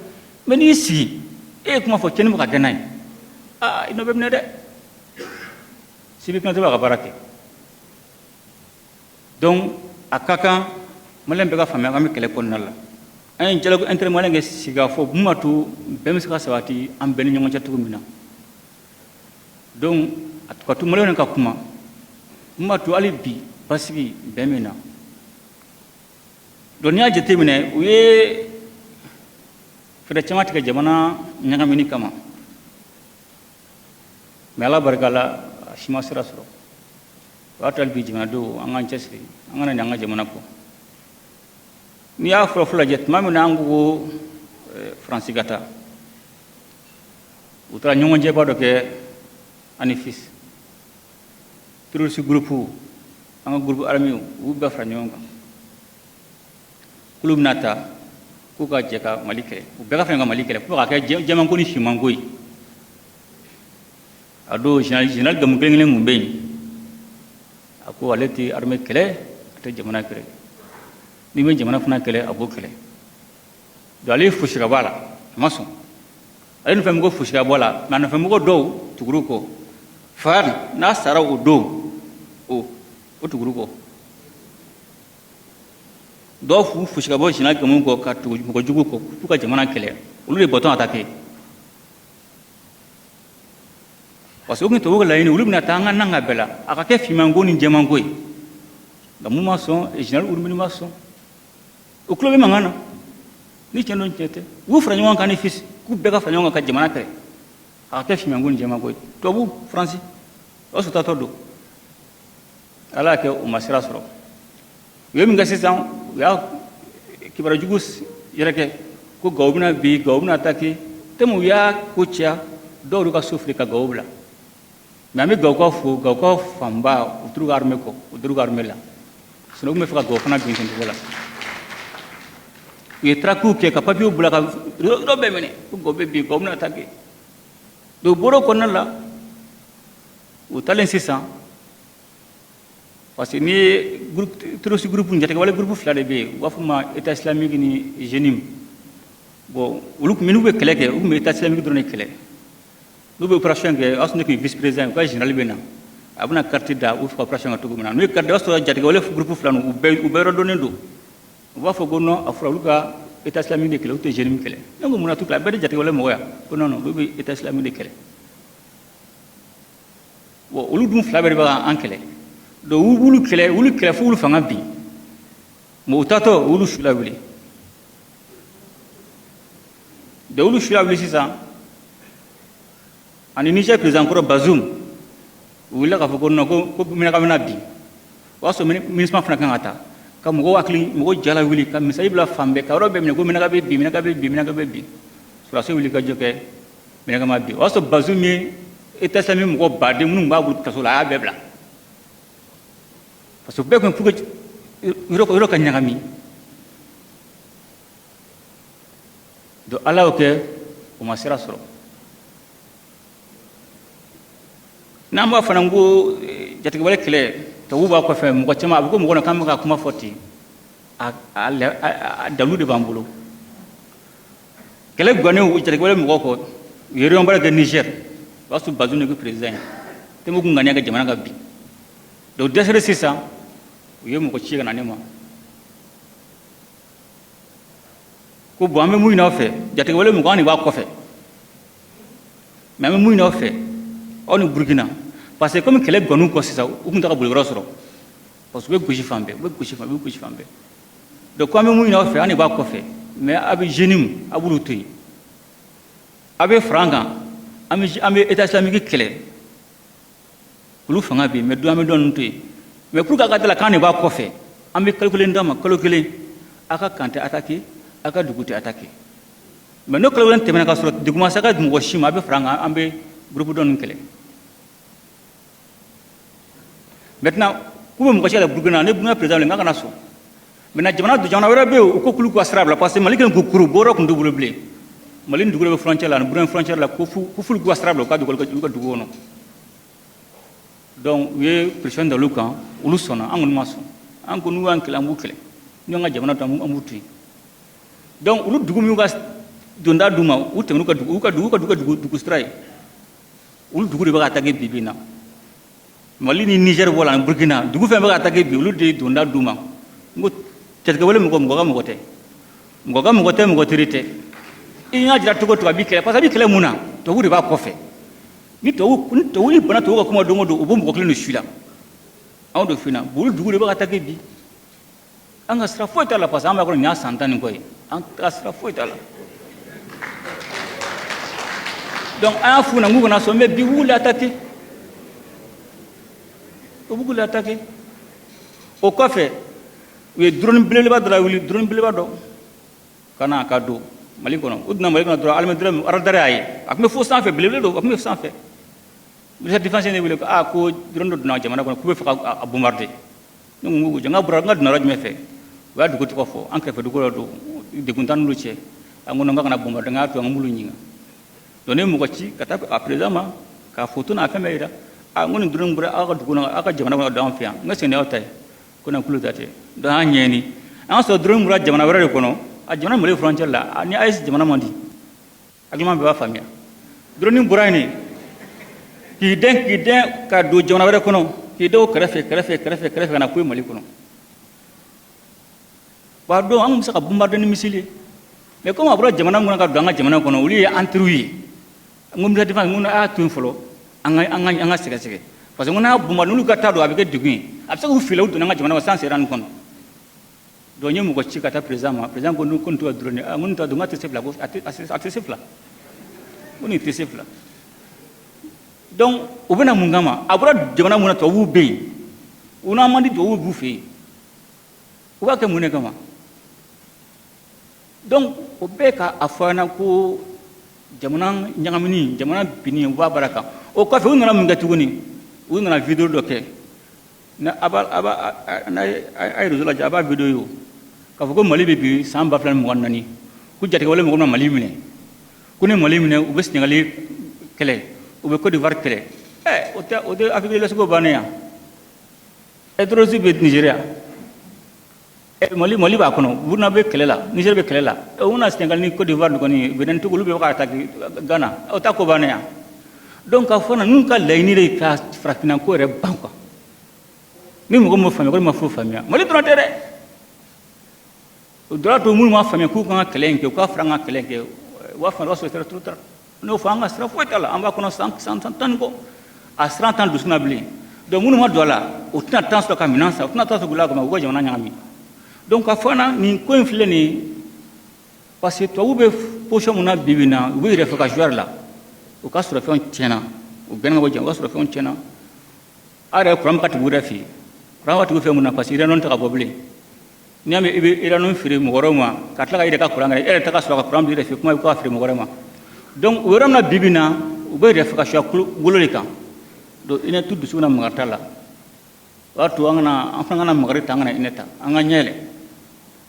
Mais n'i y'i sigi, e ye kuma fɔ, tiɲɛni bɛ ka kɛ n'a ye, aa, i nɔ bɛ minɛ dɛ. Sibi Konate b'a ka baara kɛ. Donc a ka kan maliyɛn bɛɛ ka faamuya k'an bɛ kɛlɛ kɔnɔna la. An ye dialogue intermalien kɛ sigikafɔ mun b'a to bɛn bɛ se ka sabati an bɛɛ ni ɲɔgɔn cɛ cogo min na. Donc a ka to maliyɛnw ka kuma mun b'a to hali bi basigi bɛn bɛ na. Donc n'i y'a jateminɛ, u ye fɛɛrɛ caman tigɛ jamana ɲagamini kama, mais Ala barika la, a si ma sira sɔrɔ. O y'a to hali bi jamanadenw, an k'an cɛsiri, an kana ɲinɛ an ka jamana kɔ. N'i y'a fɔlɔ-fɔlɔ lajɛ, tuma min na an ko ko Faransi ka taa, u taara ɲɔgɔnjɛba dɔ kɛ Anefis. Terroriste groupe, an ka groupe armé, u y'u bɛɛ fara ɲɔgɔn kan k'olu bɛna ta k'u ka jɛ ka Mali kɛlɛ, u bɛɛ ka fɛn ka Mali kɛlɛ fo k'a kɛ jɛmanko ni finmanko ye. A don, général Gamu kelen kelen kun bɛ yen. A ko ale tɛ armée kɛlɛ, a tɛ jamana kɛlɛ. N'i bɛ jamana fana kɛlɛ, a b'o kɛlɛ. Donc ale ye fosi ka bɔ a la, a ma sɔn. Ale nɔfɛ mɔgɔ fosi ka bɔ a la, mais a nɔfɛ mɔgɔ dɔw tugur'u kɔ. Fa n'a sara o don, o tugur'u kɔ. Dɔw f'u fosi ka bɔ général Gamu kɔ ka tugu mɔgɔ jugu kɔ k'u ka jamana kɛlɛ. Olu de bɔtɔn attaqué, parce que o tun tubabu ka laɲini, olu bɛna taa an ka nan ka bɛɛ la, a ka kɛ finmanko ni jɛmanko ye. Gamu ma sɔn, général Urumini ma sɔn. O tulo bɛ mankan na, ni tiɲɛ don, tiɲɛ tɛ. U fara ɲɔgɔn kan ni fils k'u bɛɛ ka fara ɲɔgɔn kan ka jamana kɛlɛ, a ka kɛ finmanko ni jɛmanko ye. Tubabu Faransi o sɔrɔ tatɔ don. Ala y'a kɛ, u ma sira sɔrɔ. U ye min kɛ sisan, u y'a kibaruya jugu yɛrɛ kɛ ko Gawo bɛna bi, Gawo bɛna attaqué. Tellement u y'a ko caya, dɔw ka so fili ka Gawo bila. Mais an bɛ Gawokaw fo, Gawokaw fanba, u t'u ka armée kɔ, u t'u ka armée la. Sinon u tun bɛ fɛ ka Gawo fana bin ten cogo la. U ye traquew kɛ ka papiyew bila ka yɔrɔ bɛɛ minɛ ko Gawo bɛ bin, Gawo bɛna attaqué. Donc u bɔra o kɔnɔna la, u taalen sisan, parce que n'i ye terroriste groupe jatigɛwale groupe fila de bɛ yen, u b'a fɔ ma État islamique ni JNIM. Bon, olu minnu bɛ kɛlɛ kɛ, u tun bɛ État islamique dɔrɔn de kɛlɛ. N'u bɛ opération kɛ, o y'a sɔrɔ ne tun ye vice président ye, u ka général bɛ na, a bɛna carte da u fɛ ka opération kɛ cogo min na. N'u ye carte da, o y'a sɔrɔ jatigɛwale groupe fila ninnu, u bɛɛ yɔrɔ dɔnnen don. U b'a fɔ ko non, a fɔra olu ka État islamique de kɛlɛ, u tɛ JNIM kɛlɛ. Ne ko mun na t'u kɛlɛ? A bɛɛ de jatigɛwale mɔgɔ ya. Ko non non, olu bɛ État islamique de kɛlɛ. Bon, olu dun fila bɛɛ de bɛ ka an kɛlɛ. Donc u b'olu kɛlɛ, olu kɛlɛ fo olu fanga bin. Mais u taatɔ, olu su lawuli. Donc olu su lawuli sisan, ani Niger président kɔrɔ Bazoum, u wulila k'a fɔ ko non, ko Menaka bɛna bin. O y'a sɔrɔ MINUSMA fana kan ka taa ka mɔgɔw hakili, mɔgɔw jala wuli ka misali bila fan bɛɛ, ka yɔrɔ bɛɛ minɛ ko Menaka bɛ bin, Menaka bɛ bin, Menaka bɛ bin. Sɔrɔdasiw wuli ka jɔ kɛ, Menaka ma bin. O y'a sɔrɔ Bazoum ye État islamique mɔgɔ baden minnu b'a bolo kaso la, a y'a bɛɛ bila, parce que bɛɛ kun pour que yɔrɔ ka ɲagami. Donc Ala y'o kɛ, o ma sira sɔrɔ. N'an b'a fana ko jatigɛwale kɛlɛ, tubabuw b'a kɔfɛ, mɔgɔ caman a bɛ ko mɔgɔ na k'an bɛ ka kuma fɔ ten, a dalu de b'an bolo. Kɛlɛ gannen jatigɛwale mɔgɔw kɔ, u ye réunion ba kɛ Niger. O y'a sɔrɔ Bazoum de kɛ président ye. Tellement kun ŋaniya ka jamana ka bin. Donc dɛsɛra sisan, u ye mɔgɔ ci ka na ne ma ko bon, an bɛ mun ɲini aw fɛ? Jatigɛwale mɔgɔ, an de b'a kɔfɛ, mais an bɛ mun ɲini aw fɛ, aw ni Burukina? Parce que comme kɛlɛ gann'u kɔ sisan, u tun tɛ ka boli yɔrɔ sɔrɔ, parce que u bɛ gosi fan bɛɛ, u bɛ gosi fan bɛɛ, u bɛ gosi fan bɛɛ. Donc ko an bɛ mun ɲini aw fɛ? An de b'a kɔfɛ, mais a bɛ JNIM, a b'olu to yen, a bɛ fara an kan, an bɛ État islamique kɛlɛ, olu fanga bɛ yen, mais an bɛ dɔ ninnu to yen. Mais pour que a ka da la k'an de b'a kɔfɛ, an bɛ kalo kelen d'a ma. Kalo kelen, a ka camp tɛ attaqué, a ka dugu tɛ attaqué. Mais n'o kalo kelen tɛmɛna ka sɔrɔ degun ma se a ka mɔgɔ si ma, a bɛ fara an kan, an bɛ groupe dɔ ninnu kɛlɛ. Maintenant k'u bɛ mɔgɔ ci ka Burukina, ne Burukina président wele, n k'a kana sɔn. Maintenant jamana wɛrɛ bɛ yen, u ko k'olu ka sira bila, parce que Mali kɛlen k'u kuru, bɔyɔrɔ tun t'u bolo bilen. Mali ni dugu dɔ bɛ frontière la, ani Burukina frontière la, ko f'olu k'u ka sira bila, u ka dugu, olu ka dugu kɔnɔ. Donc u ye pression da olu kan, olu sɔnna. An kɔni ma sɔn. An ko n'u y'an kɛlɛ, an b'u kɛlɛ, n'u y'an ka jamana to, an b'u to yen. Donc olu dugu minnu ka donda d'u ma, u tɛmɛn'u ka dugu, u ka dugu, u ka dugu, dugu sira ye, olu dugu de bɛ ka attaquer bi bi in na. Mali ni Niger bɔ la ani Burkina, dugu fɛn bɛ ka attaquer bi, olu de ye donda d'u ma. N ko jatigɛwale mɔgɔ, mɔgɔ ka mɔgɔ tɛ, mɔgɔ ka mɔgɔ tɛ, mɔgɔ teri tɛ. I y'a jira cogo cogo, a b'i kɛlɛ, parce que a b'i kɛlɛ mun na? Tubabu de b'a kɔfɛ. Ni tubabu ni bana, tubabu ka kuma don o don, u b'o mɔgɔ kelen de su la. Anw de finna olu dugu de bɛ ka attaquer bi. An ka sira foyi t'a la, parce que an b'a kɔnɔ nin y'a san 10 ni kɔ ye, an ka sira foyi t'a la. Donc an y'a f'u ɲɛna k'u kana sɔn, mais bi u b'u attaquer, u b'u attaquer. O kɔfɛ, u ye drone belebeleba dɔ lawuli, drone belebeleba dɔ ka na ka don Mali kɔnɔ. U donna Mali kɔnɔ dɔrɔn, armée radar y'a ye, a tun bɛ fo sanfɛ, belebele don, a tun bɛ sanfɛ. Ministère défense ne wele ko aa, ko drone dɔ donna jamana kɔnɔ, k'u bɛ fɛ ka bombarder. Ne ko n ka bɔra, n ka donna yɔrɔ jumɛn fɛ? U y'a dugu tɔgɔ fɔ, an kɛrɛfɛ dugu dɔ don, degun t'an n'olu cɛ. An ko n ka kana bombarder, n k'a to an b'olu ɲininka. Donc ne ye mɔgɔ ci ka taa a président ma k'a photo n'a fɛn bɛɛ yira. A n ko nin drone bɔra aw ka dugu kɔnɔ, aw ka jamana kɔnɔ, don an fɛ yan, n ka segin n'aw ta ye. Ko na kulu ta tɛ. Donc an ɲɛɲini, an y'a sɔrɔ drone bɔra jamana wɛrɛ de kɔnɔ, a jamana Mali frontière la, ni AES jamana man di, hakilima bɛɛ b'a faamuya. Drone bɔra yen de k'i dɛn ka don jamana wɛrɛ kɔnɔ, k'i dɛn o kɛrɛfɛ kɛrɛfɛ kɛrɛfɛ kɛrɛfɛ ka na ko Mali kɔnɔ. Wa don an bɛ se ka bombarder ni missile ye, mais comme a bɔra jamana min kɔnɔ ka don an ka jamana kɔnɔ, olu ye an teriw ye. N ko ministère défense, n ko a y'a to yen fɔlɔ, an ka sɛgɛsɛgɛ, parce que n ko n'a bombarder, n'olu ka taa don, a bɛ kɛ degun ye, a bɛ se k'u fili, u donna an ka jamana kɔnɔ sans se rendre compte. Donc n ye mɔgɔ ci ka taa président ma. Président ko nin tɛ ka drone ye. N ko nin tɛ, n ko a tɛ se fila, ko a tɛ se fila, ko nin tɛ se fila. Donc u bɛna mun kama? A bɔra jamana mun na, tubabuw bɛ yen, u n'an man di, tubabuw b'u fɛ yen, u b'a kɛ mun de kama? Donc o bɛɛ ka a fɔ an ɲɛna ko jamana ɲagamini, jamana binni, u b'a baara kan. O kɔfɛ, u nana mun kɛ tuguni? U nana vidéo dɔ kɛ, na a b'a a b'a n'a ye, a ye réseau lajɛ, a b'a vidéo ye o, k'a fɔ ko Mali bɛ bi san 2024, ko jatigɛwale mɔgɔw bɛna Mali minɛ, ko ni Mali minɛ, u bɛ Sénégali kɛlɛ, u bɛ Côte d'Ivoire kɛlɛ. Ɛ o tɛ, o tɛ Afrique de l'Ouest ko bannen yan. Ɛ terroriste bɛ Nigéria, Mali b'a kɔnɔ, Burukina bɛ kɛlɛ la, Niger bɛ kɛlɛ la, u bɛna Sénégal ni Côte d'Ivoire kɔni, Benin, Togo, olu bɛɛ bɛ ka attaquer Ghana, o t'a ko bannen yan. Donc k'a fɔ ninnu ka laɲini de ye ka farafinna ko yɛrɛ ban quoi. Ni mɔgɔ m'o faamuya, ko ma foyi faamuya. Mali dɔrɔn tɛ dɛ, o dɔrɔn to minnu m'a faamuya k'u kan ka kɛlɛ in kɛ, u k'a fara an ka kɛlɛ in kɛ, u b'a faamuya, o b'a sɔrɔ c'est trop tard. N'o fɔ, an ka sira foyi t'a la, an b'a kɔnɔ san 10 ni kɔ, a siran t'an dusukun na bilen. Donc minnu ma don a la, u tɛna temps sɔrɔ ka minɛn san, u tɛna temps sɔrɔ k'u lakɔnɔ, u ka jamana ɲagami. Donc ka fɔ an na nin ko in filɛ nin ye, parce que tubabu bɛ position mun na bi bi in na, u bɛ yɛrɛ fɛ ka jouer la, u ka sɔrɔ fɛnw tiɲɛna, u gɛnna ka bɔ jamana, u ka sɔrɔ fɛnw tiɲɛna. A yɛrɛ kuran bɛ ka tigɛ u yɛrɛ fɛ yen, kuran bɛ ka tigɛ u fɛ mun na? Parce que uranium tɛ ka bɔ bilen. N'i y'a mɛn i bɛ uranium feere mɔgɔ wɛrɛw ma ka tila ka i yɛrɛ ka kuran kɛ, e yɛrɛ tɛ ka sɔrɔ ka kuran bila i yɛrɛ fɛ, kuma i k'a feere mɔgɔ wɛrɛ ma. Donc o yɔrɔ min na bi bi in na, u bɛ yɛrɛ fɛ ka suya golo de kan. Donc i t'u dusukun na magari t'a la, o b'a to an kana, an fana kana magari ta, an kana hinɛ ta, an ka ɲɛ yɛlɛ,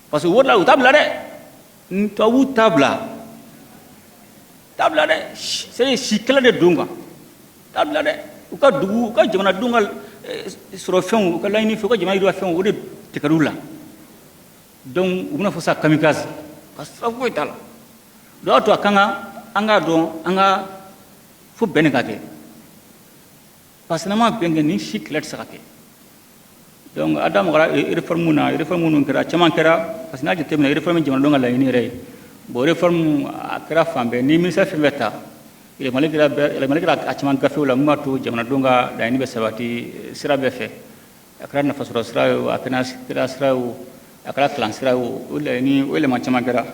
parce que o la u t'a bila dɛ, tubabu t'a bila, t'a bila dɛ, c'est si kɛlɛ de don kan, t'a bila dɛ. U ka dugu, u ka jamanadenw ka sɔrɔ fɛnw, u ka laɲini fɛ, u ka jamana yiriwa fɛnw, o de tigɛr'u la. Donc u bɛna fɔ sa kamikaze, ka sira foyi t'a la. Donc y'a to a kan ka an k'a dɔn, an ka fo bɛn de ka kɛ, parce que n'an ma bɛn kɛ, nin si kɛlɛ tɛ se ka kɛ. Donc a da magara réforme na, réforme minnu kɛra, caman kɛra, parce que n'a jateminɛ, réforme jamanadenw ka laɲini yɛrɛ ye. Bon, réforme a kɛra fan bɛɛ, ni ministère fɛn fɛn ta, yɛlɛmali kɛra, yɛlɛmali kɛra a caman gafew la, mun b'a to jamanadenw ka laɲini bɛ sabati sira bɛɛ fɛ. A kɛra nafasɔrɔ sira ye o, a kɛra sira ye o, a kɛra kalan sira ye o, o laɲini, o yɛlɛma caman kɛra.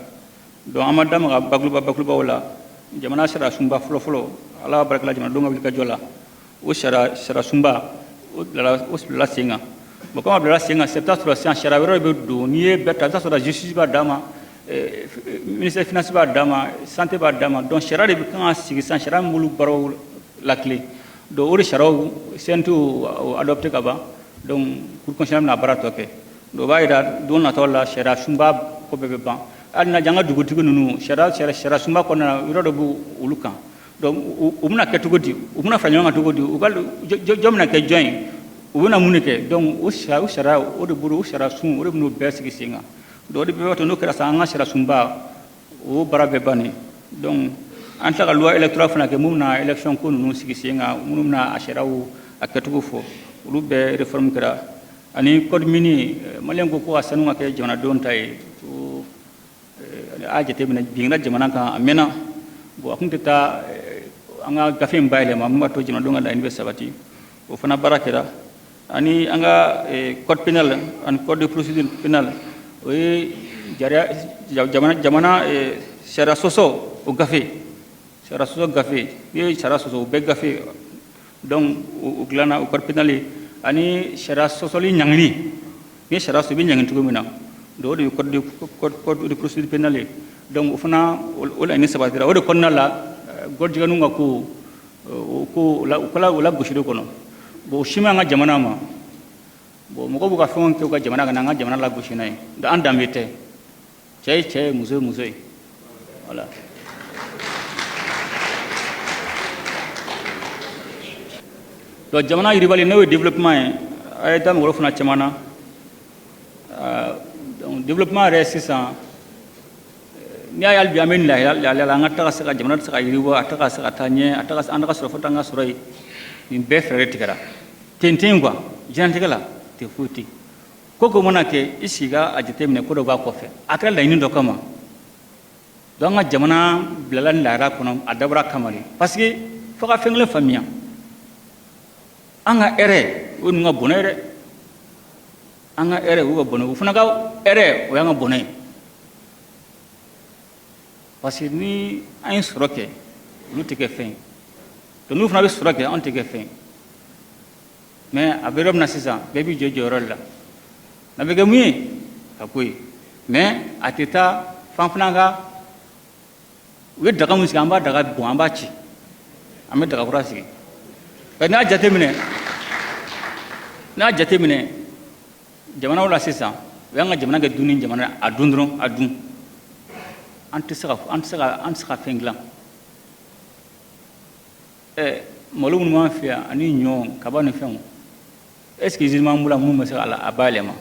Donc an ma da maga bakuruba bakurubaw la. Jamana sariya sunba fɔlɔ-fɔlɔ, Ala barika la, jamanadenw ka wulikajɔ la, o sariya sunba o bilala sen kan. Bon, comme a bilala sen kan, c'est bɛ taa sɔrɔ sisan sariya wɛrɛw bɛ don. N'i ye bɛɛ ta, i bɛ taa sɔrɔ justice b'a d'a ma, ministère finance b'a d'a ma, santé b'a d'a ma. Donc sariya de bɛ kan ka sigi sisan, sariya min b'olu baaraw lakile. Donc o de sariyaw, CNT o adopté ka ban. Donc cour constitutionnelle bɛna baara tɔ kɛ. Donc o b'a yira don nataw la, sariya sunba ko bɛɛ bɛ ban. Hali n'a an ka dugutigi ninnu, sariya sunba kɔnɔna na, yɔrɔ dɔ b'u olu kan. Donc u bɛna kɛ cogo di? U bɛna fara ɲɔgɔn kan cogo di? U ka jɔn bɛna kɛ jɔn ye? U bɛna mun de kɛ? Donc o sariya o de bolo, o sariya sun o de bɛn'o bɛɛ sigi sen kan. Donc o de bɛɛ b'a to n'o kɛra sisan, an ka sariya sunba o baara bɛɛ bannen. Donc an tila ka loi électorale fana kɛ, mun bɛna élection ko ninnu sigi sen kan, minnu bɛna a sariyaw a kɛcogo fɔ, olu bɛɛ réforme kɛra. Ani code minier, maliyɛn ko ko ka sanu ka kɛ jamanadenw ta ye, ko a jateminɛ bin kɛra jamana kan a mɛnna. Bon, a kun tɛ taa an ka gafe in bayɛlɛma min b'a to jamanadenw ka laɲini bɛ sabati, o fana baara kɛra. Ani an ka code pénal ani code de procédure pénale, o ye jamana sariya sɔsɔ, o gafe, sariya sɔsɔ gafe, n'i ye sariya sɔsɔ, o bɛɛ gafe. Donc o dilanna, o code pénal ye. Ani sariya sɔsɔli ɲangini, n'i ye sariya sɔsɔ, i bɛ ɲangi cogo min na, donc o de ye code de procédure pénale ye. Donc o fana, o laɲini sabatira. O de kɔnɔna la, gɔrijigɛninw ka ko, o ko o la gosili kɔnɔ. Bon, o si ma an ka jamana ma. Bon, mɔgɔw b'u ka fɛnw kɛ u ka jamana kan, an ka jamana lagosi n'a ye. Donc an danbe tɛ, cɛ ye cɛ ye, muso ye muso ye, voilà. Donc jamana yiribali, n'o ye développement ye, a ye da mɔgɔ fana caman na. Donc développement yɛrɛ sisan, n'i y'a ye hali bi an bɛ nin lahalaya la, an ka taga se ka jamana tɛ se ka yiriwa, a tɛ ka se ka taa ɲɛ, a tɛ ka an ka sɔrɔ fo an ka sɔrɔ yen. Nin bɛɛ fɛɛrɛ tigɛra ten ten quoi. Diɲɛlatigɛ la ten foyi tɛ yen. Ko ko mana kɛ, i sigi ka a jateminɛ, ko dɔ b'a kɔfɛ, a kɛra laɲini dɔ kama. Donc an ka jamana bilala nin lahala kɔnɔ, a dabɔra kama de, parce que fo ka fɛn kelen faamuya, an ka hɛrɛ o ye ninnu ka bɔnɛ ye dɛ. An ka hɛrɛ o y'u ka bɔnɛ, o fana ka hɛrɛ o y'an ka bɔnɛ ye, parce que ni an ye sɔrɔ kɛ, olu tɛ kɛ fɛn ye. Donc n'u fana bɛ sɔrɔ kɛ, anw tɛ kɛ fɛn ye. Mais a bɛ yɔrɔ min na sisan, bɛɛ b'i jɔ jɔyɔrɔ de la. A bɛ kɛ mun ye ka ko ye, mais a tɛ taa fan fana ka u ye daga mun sigi, an b'a daga bɔn, an b'a ci, an bɛ daga kura sigi. Nka n'i y'a jateminɛ jamanaw la sisan, u y'an ka jamana kɛ dunni jamana, a dun dɔrɔn, a dun. An tɛ se ka fɛn dilan. Ɛ, malo minnu b'an fɛ yan, ani ɲɔ, kaba ni fɛnw, est ce que usine b'an bolo minnu bɛ se ka a bayɛlɛma?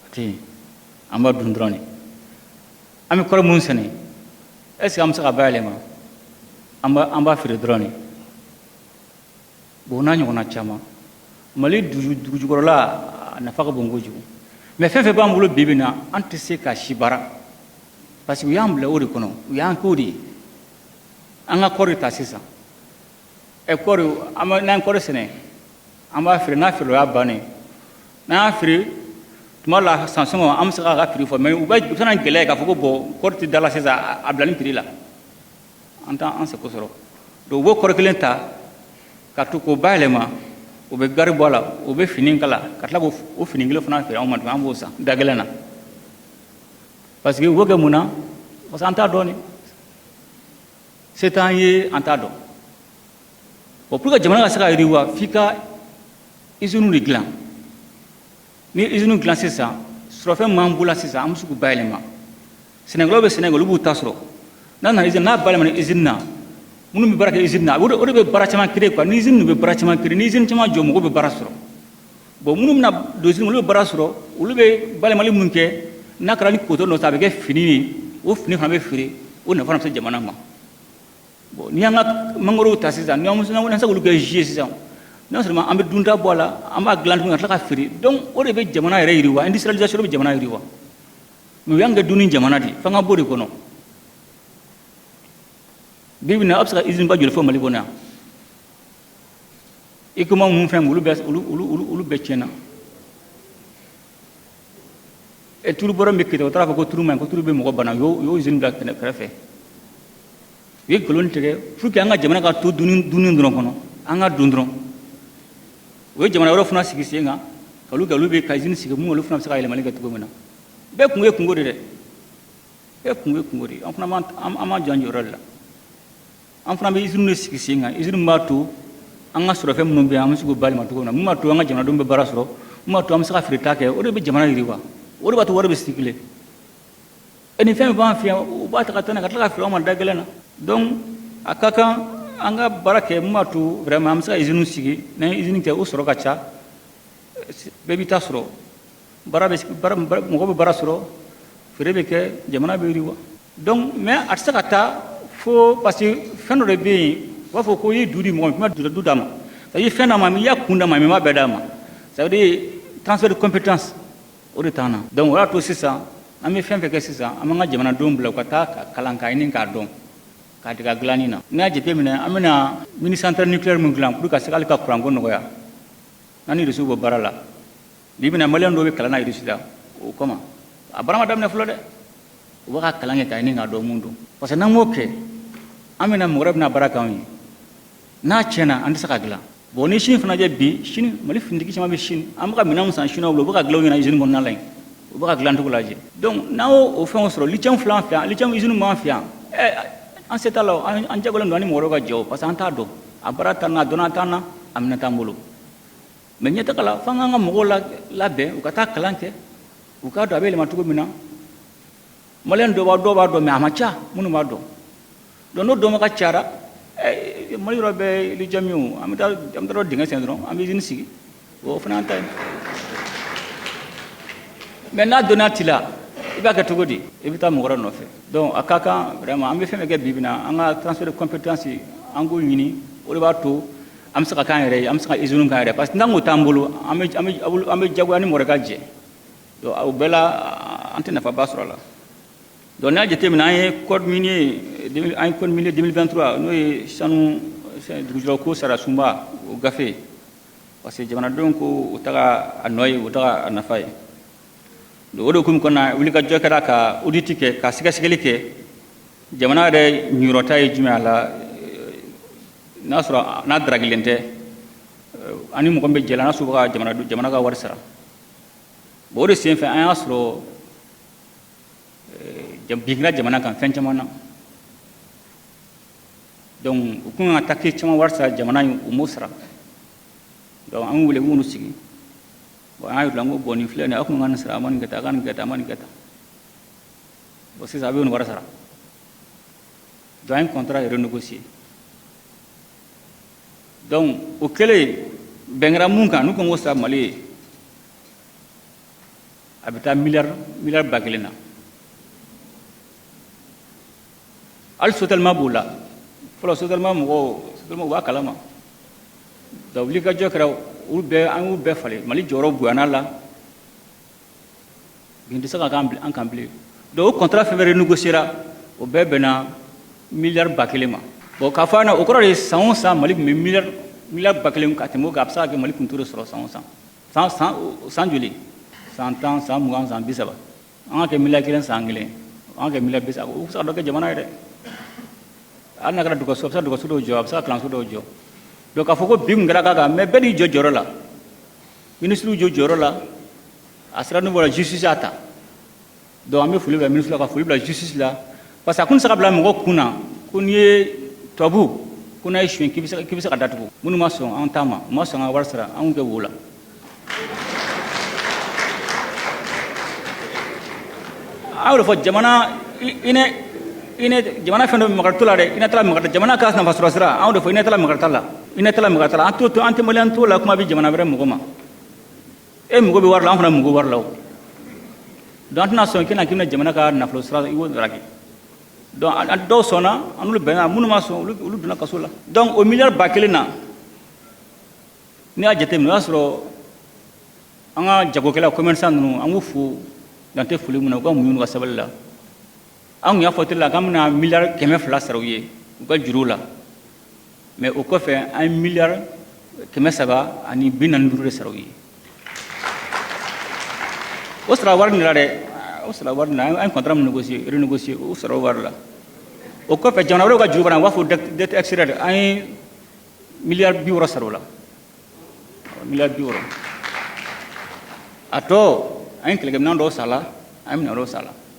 A tɛ yen. An b'a dun dɔrɔn de. An bɛ kɔɔri minnu sɛnɛ, est ce que an bɛ se ka bayɛlɛma? An b'a feere dɔrɔn de. Bon, o n'a ɲɔgɔnna caman. Mali dugu jukɔrɔla, a nafa ka bon kojugu, mais fɛn fɛn b'an bolo bi bi in na, an tɛ se ka si baara, parce que u y'an bila o de kɔnɔ, u y'an k'o de ye. An ka kɔɔri ta sisan, ɛ, kɔɔri, an bɛ n'an ye kɔɔri sɛnɛ, an b'a feere. N'a feere, o y'a bannen. N'an y'a feere tuma dɔ la, san sɔngɔ, an bɛ se k'a ka prix fɔ, mais u bɛ na gɛlɛya k'a fɔ ko bon, kɔɔri tɛ da la sisan, a bila nin prix la, an t'an seko sɔrɔ. Donc u b'o kɔɔri kelen ta ka to k'o bayɛlɛma, u bɛ gari bɔ a la, u bɛ fini kala, ka tila k'o fini kelen fana feere anw ma tuguni, an b'o san da gɛlɛn na. Parce que u b'o kɛ mun na? Parce que an t'a dɔn de, se t'an ye, an t'a dɔn. Bon, pour que jamana ka se ka yiriwa, f'i ka usine de dilan. Ni usine dilan sisan, sɔrɔfɛn min b'an bolo sisan, an bɛ se k'u bayɛlɛma. Sɛnɛkɛlaw bɛ sɛnɛ kɛ, olu b'u ta sɔrɔ. N'a nana usine, n'a bayɛlɛmana usine na, minnu bɛ baara kɛ usine na, o de bɛ baara caman créer quoi. Ni usine bɛ baara caman créer, ni usine caman jɔ, mɔgɔw bɛ baara sɔrɔ. Bon, minnu bɛna don usine, olu bɛ baara sɔrɔ, olu bɛ bayɛlɛmali min kɛ, n'a kɛra ni coton dɔ, a bɛ kɛ fini ye, o fini fana bɛ feere, o nafa bɛ se jamana ma. Bon, n'i y'an ka mangoro ta sisan, ni an se k'olu kɛ jus ye sisan, non seulement an bɛ dunta bɔ a la, an b'a dilan tuguni ka tila ka feere. Donc o de bɛ jamana yɛrɛ yiriwa, industrialisation bɛ jamana yiriwa. Mais u y'an kɛ dunni jamana de ye, f'an ka bɔ o de kɔnɔ. Bi bi in na, aw bɛ se ka usine ba joli fɔ Mali kɔnɔ yan? I kuma mun fɛn, olu bɛɛ, olu bɛɛ tiɲɛna. E, tulu bɔrɔ min bɛ Kita, o taara fɔ ko tulu man ɲi, ko tulu bɛ mɔgɔ bana, u y'o usine bila kɛrɛfɛ. U ye nkalon tigɛ pour que an ka jamana ka to dunni dɔrɔn kɔnɔ, an ka dun dɔrɔn. U ye jamana wɛrɛ fana sigi sen kan ka olu kɛ, olu bɛ ka usine sigi mun, olu fana bɛ se ka yɛlɛmali kɛ cogo min na. Bɛɛ kun ye kungo de dɛ, bɛɛ kun ye kungo de. An fana an b'an jɔ an jɔyɔrɔ de la. An fana bɛ usine de sigi sen kan, usine min b'a to an ka sɔrɔfɛn minnu bɛ yen, an bɛ se k'u bayɛlɛma cogo min na, mun b'a to an ka jamanadenw bɛ baara sɔrɔ, mun b'a to an bɛ se ka feereta kɛ. O de bɛ jamana yiriwa, o de b'a to wari bɛ circuler. E, nin fɛn min b'an fɛ yan, u b'a ta ka taa n'a ye, ka tila ka feere anw ma da gɛlɛn na. Donc a ka kan an ka baara kɛ mun b'a to vraiment an bɛ se ka usine sigi. N'an ye usine kɛ, o sɔrɔ ka ca, bɛɛ b'i ta sɔrɔ, baara bɛ baara, mɔgɔ bɛ baara sɔrɔ, feere bɛ kɛ, jamana bɛ yiriwa. Donc mais a tɛ se ka taa fo, parce que fɛn dɔ de bɛ yen, u b'a fɔ ko i ye du di mɔgɔ ma, k'i ma du d'a ma. C'est à dire fɛn d'a ma, i y'a kun d'a ma, mais i m'a bɛɛ d'a ma. Ça veut dire transfert de compétence, o de t'an na. Donc o y'a to sisan an bɛ fɛn fɛn kɛ sisan, an b'an ka jamanadenw bila u ka taa ka kalan k'a ɲini k'a dɔn, k'a dege a dilanni na. N'i y'a jateminɛ, an bɛna mini centrale nucléaire min dilan pour ka se hali ka kuranko nɔgɔya, n'an ni Rusiw bɔ baara la bi bɛna, Maliyɛn dɔw bɛ kalan na Rusi la o kama. A baara ma daminɛ fɔlɔ dɛ, u b'a ka kalan kɛ k'a ɲini k'a dɔn mun don, parce que n'an m'o kɛ, an bɛna mɔgɔ wɛrɛ bɛna baara k'anw ye. N'a tiɲɛna, an tɛ se ka dilan. Bon, ni Chine fana jɛ bi, Chine, Mali finitigi caman bɛ Chine. An bɛ ka minɛnw san Chinois bolo, u bɛ ka dilan u ɲɛna usine kɔnɔna la yen, u bɛ ka dilancogo lajɛ. Donc n'an y'o o fɛnw sɔrɔ, lithium filɛ an fɛ yan, lithium usine b'an fɛ yan. Ɛ, an se t'a la, an jagoyalen don an ni mɔgɔ wɛrɛw ka jɛ o, parce que an t'a dɔn a baara t'an na, a dɔnniya t'an na, a minɛn t'an bolo. Mais ɲɛtaga la, f'an k'an ka mɔgɔw labɛn, u ka taa kalan kɛ, u k'a dɔn a bɛ yɛlɛma cogo min na. Maliyɛn dɔw b'a dɔn, mais a ma ca minnu b'a dɔn. Donc n'o dɔnbaga cayara, Mali yɔrɔ bɛɛ lithium ye o, an bɛ taa dingɛ sen dɔrɔn, an bɛ usine sigi, o fana y'an ta ye. Mais n'a dɔnniya t'i la, i b'a kɛ cogo di? I bɛ taa mɔgɔ wɛrɛ nɔfɛ. Donc a ka kan vraiment, an bɛ fɛn fɛn kɛ bi bi in na, an ka transfert de compétence, an k'o ɲini. O de b'a to an bɛ se ka k'an yɛrɛ ye, an bɛ se ka usine k'an yɛrɛ, parce que n'an k'o t'an bolo, an bɛ jagoya ni mɔgɔ wɛrɛ ka jɛ. Donc o bɛɛ la, an tɛ nafaba sɔrɔ a la. Donc n'i y'a jateminɛ, an ye code minier, an ye code minier 2023, n'o ye sanu dugujukɔrɔ sariya sunba o gafe, parce que jamanadenw ko o taga a nɔ ye, o taga a nafa ye. Donc o de hukumu kɔnɔna, wulikajɔ kɛra ka audit kɛ, ka sɛgɛsɛgɛli kɛ, jamana yɛrɛ ɲiyɔrɔta ye jumɛn a la, n'a sɔrɔ n'a daragilen tɛ, ani mɔgɔ min bɛ jɛ la, n'a sɔrɔ u bɛ ka jamana ka wari sara. Bon, o de senfɛ, an y'a sɔrɔ bin kɛra jamana kan fɛn caman na. Donc u kun ka taxe caman wari sara jamana in, u m'o sara. Donc an wele minnu sigi, bon, an y'a yir'u la ko bon, nin filɛ nin ye, aw kun ka nin sara, a ma nin kɛ tan, a ka nin kɛ tan, a ma nin kɛ tan. Bon, sisan a bɛ nin wari sara. Donc an ye contrat renégocier. Donc o kɛlen, bɛn kɛra mun kan, n'u ko k'o sara Mali ye, a bɛ taa miliyari 1000 na. Hali Sotelma b'o la fɔlɔ, Sotelma mɔgɔw, Sotelma u b'a kalama. Donc wulikajɔ kɛra, olu bɛɛ, an y'u bɛɛ falen. Mali jɔyɔrɔ bonyana la, bin tɛ se ka k'an an kan bilen. Donc o contrat fɛn fɛn renégocier, o bɛɛ bɛnna miliyari 1000 ma. Bon, k'a fɔ an ɲɛna, o kɔrɔ de ye san o san Mali tun bɛ miliyari 1000 ka tɛmɛ o kan. A bɛ se ka kɛ Mali tun t'o de sɔrɔ san o san, san san san joli, san 10, san 20, san 30. An ka kɛ miliyari 1 san kelen, an ka kɛ miliyari 30, o bɛ se ka dɔ kɛ jamana ye dɛ. Hali n'a kɛra dɔgɔtɔrɔso, a bɛ se ka dɔgɔtɔrɔso dɔw jɔ, a bɛ se ka kalanso dɔw jɔ. Donc k'a fɔ ko bin kun kɛra k'a kan, mais bɛɛ n'i jɔ jɔyɔrɔ la, minisiriw jɔ jɔyɔrɔ la, a sera niveau la, justice y'a ta. Donc an bɛ foli bila ministre la, ka foli bila justice la, parce que a kun tɛ se ka bila mɔgɔ kun na ko n'i ye tubabu ko n'a ye suɲɛ, k'i bɛ se ka datugu. Minnu ma sɔn an ta ma, u ma sɔn ka wari sara, an k'u kɛ wo la. An y'o de fɔ, jamana hinɛ hinɛ, jamana fɛn dɔ bɛ maga la dɛ, hinɛ t'a la, maga jamana ka nafa sɔrɔ sira. An y'o de fɔ, hinɛ t'a la, maga t'a la, hinɛ t'a la, maga t'a la. An t'o to, an tɛ Maliyɛn t'o la, kuma bɛ jamana wɛrɛ mɔgɔ ma. E mago bɛ wari la, an fana mago bɛ wari la o. Donc an tɛna sɔn k'i na k'i bɛna jamana ka nafolo sira, i b'o daraki. Donc dɔw sɔnna, an n'olu bɛnna, minnu ma sɔn, olu donna kaso la. Donc o miliyari 1000 na, n'i y'a jateminɛ, o y'a sɔrɔ an ka jagokɛla, commerçant ninnu, an k'u fo dan tɛ foli min na, u ka muɲu n'u ka sabali la. An tun y'a fɔ tele la k'an bɛna miliyari 200 sara u ye u ka juruw la, mais o kɔfɛ, an ye miliyari 345 de sara u ye. O sara wari nin la dɛ, o sara wari nin la, an ye contrat min négocier, renégocier, o sara o wari la. O kɔfɛ, jamana wɛrɛw ka juru b'an na, u b'a fɔ dette extérieure, an ye miliyari 60 sara o la, miliyari 60. A tɔ, an ye kɛlɛkɛminɛn dɔw san a la, an ye minɛn dɔw san a la.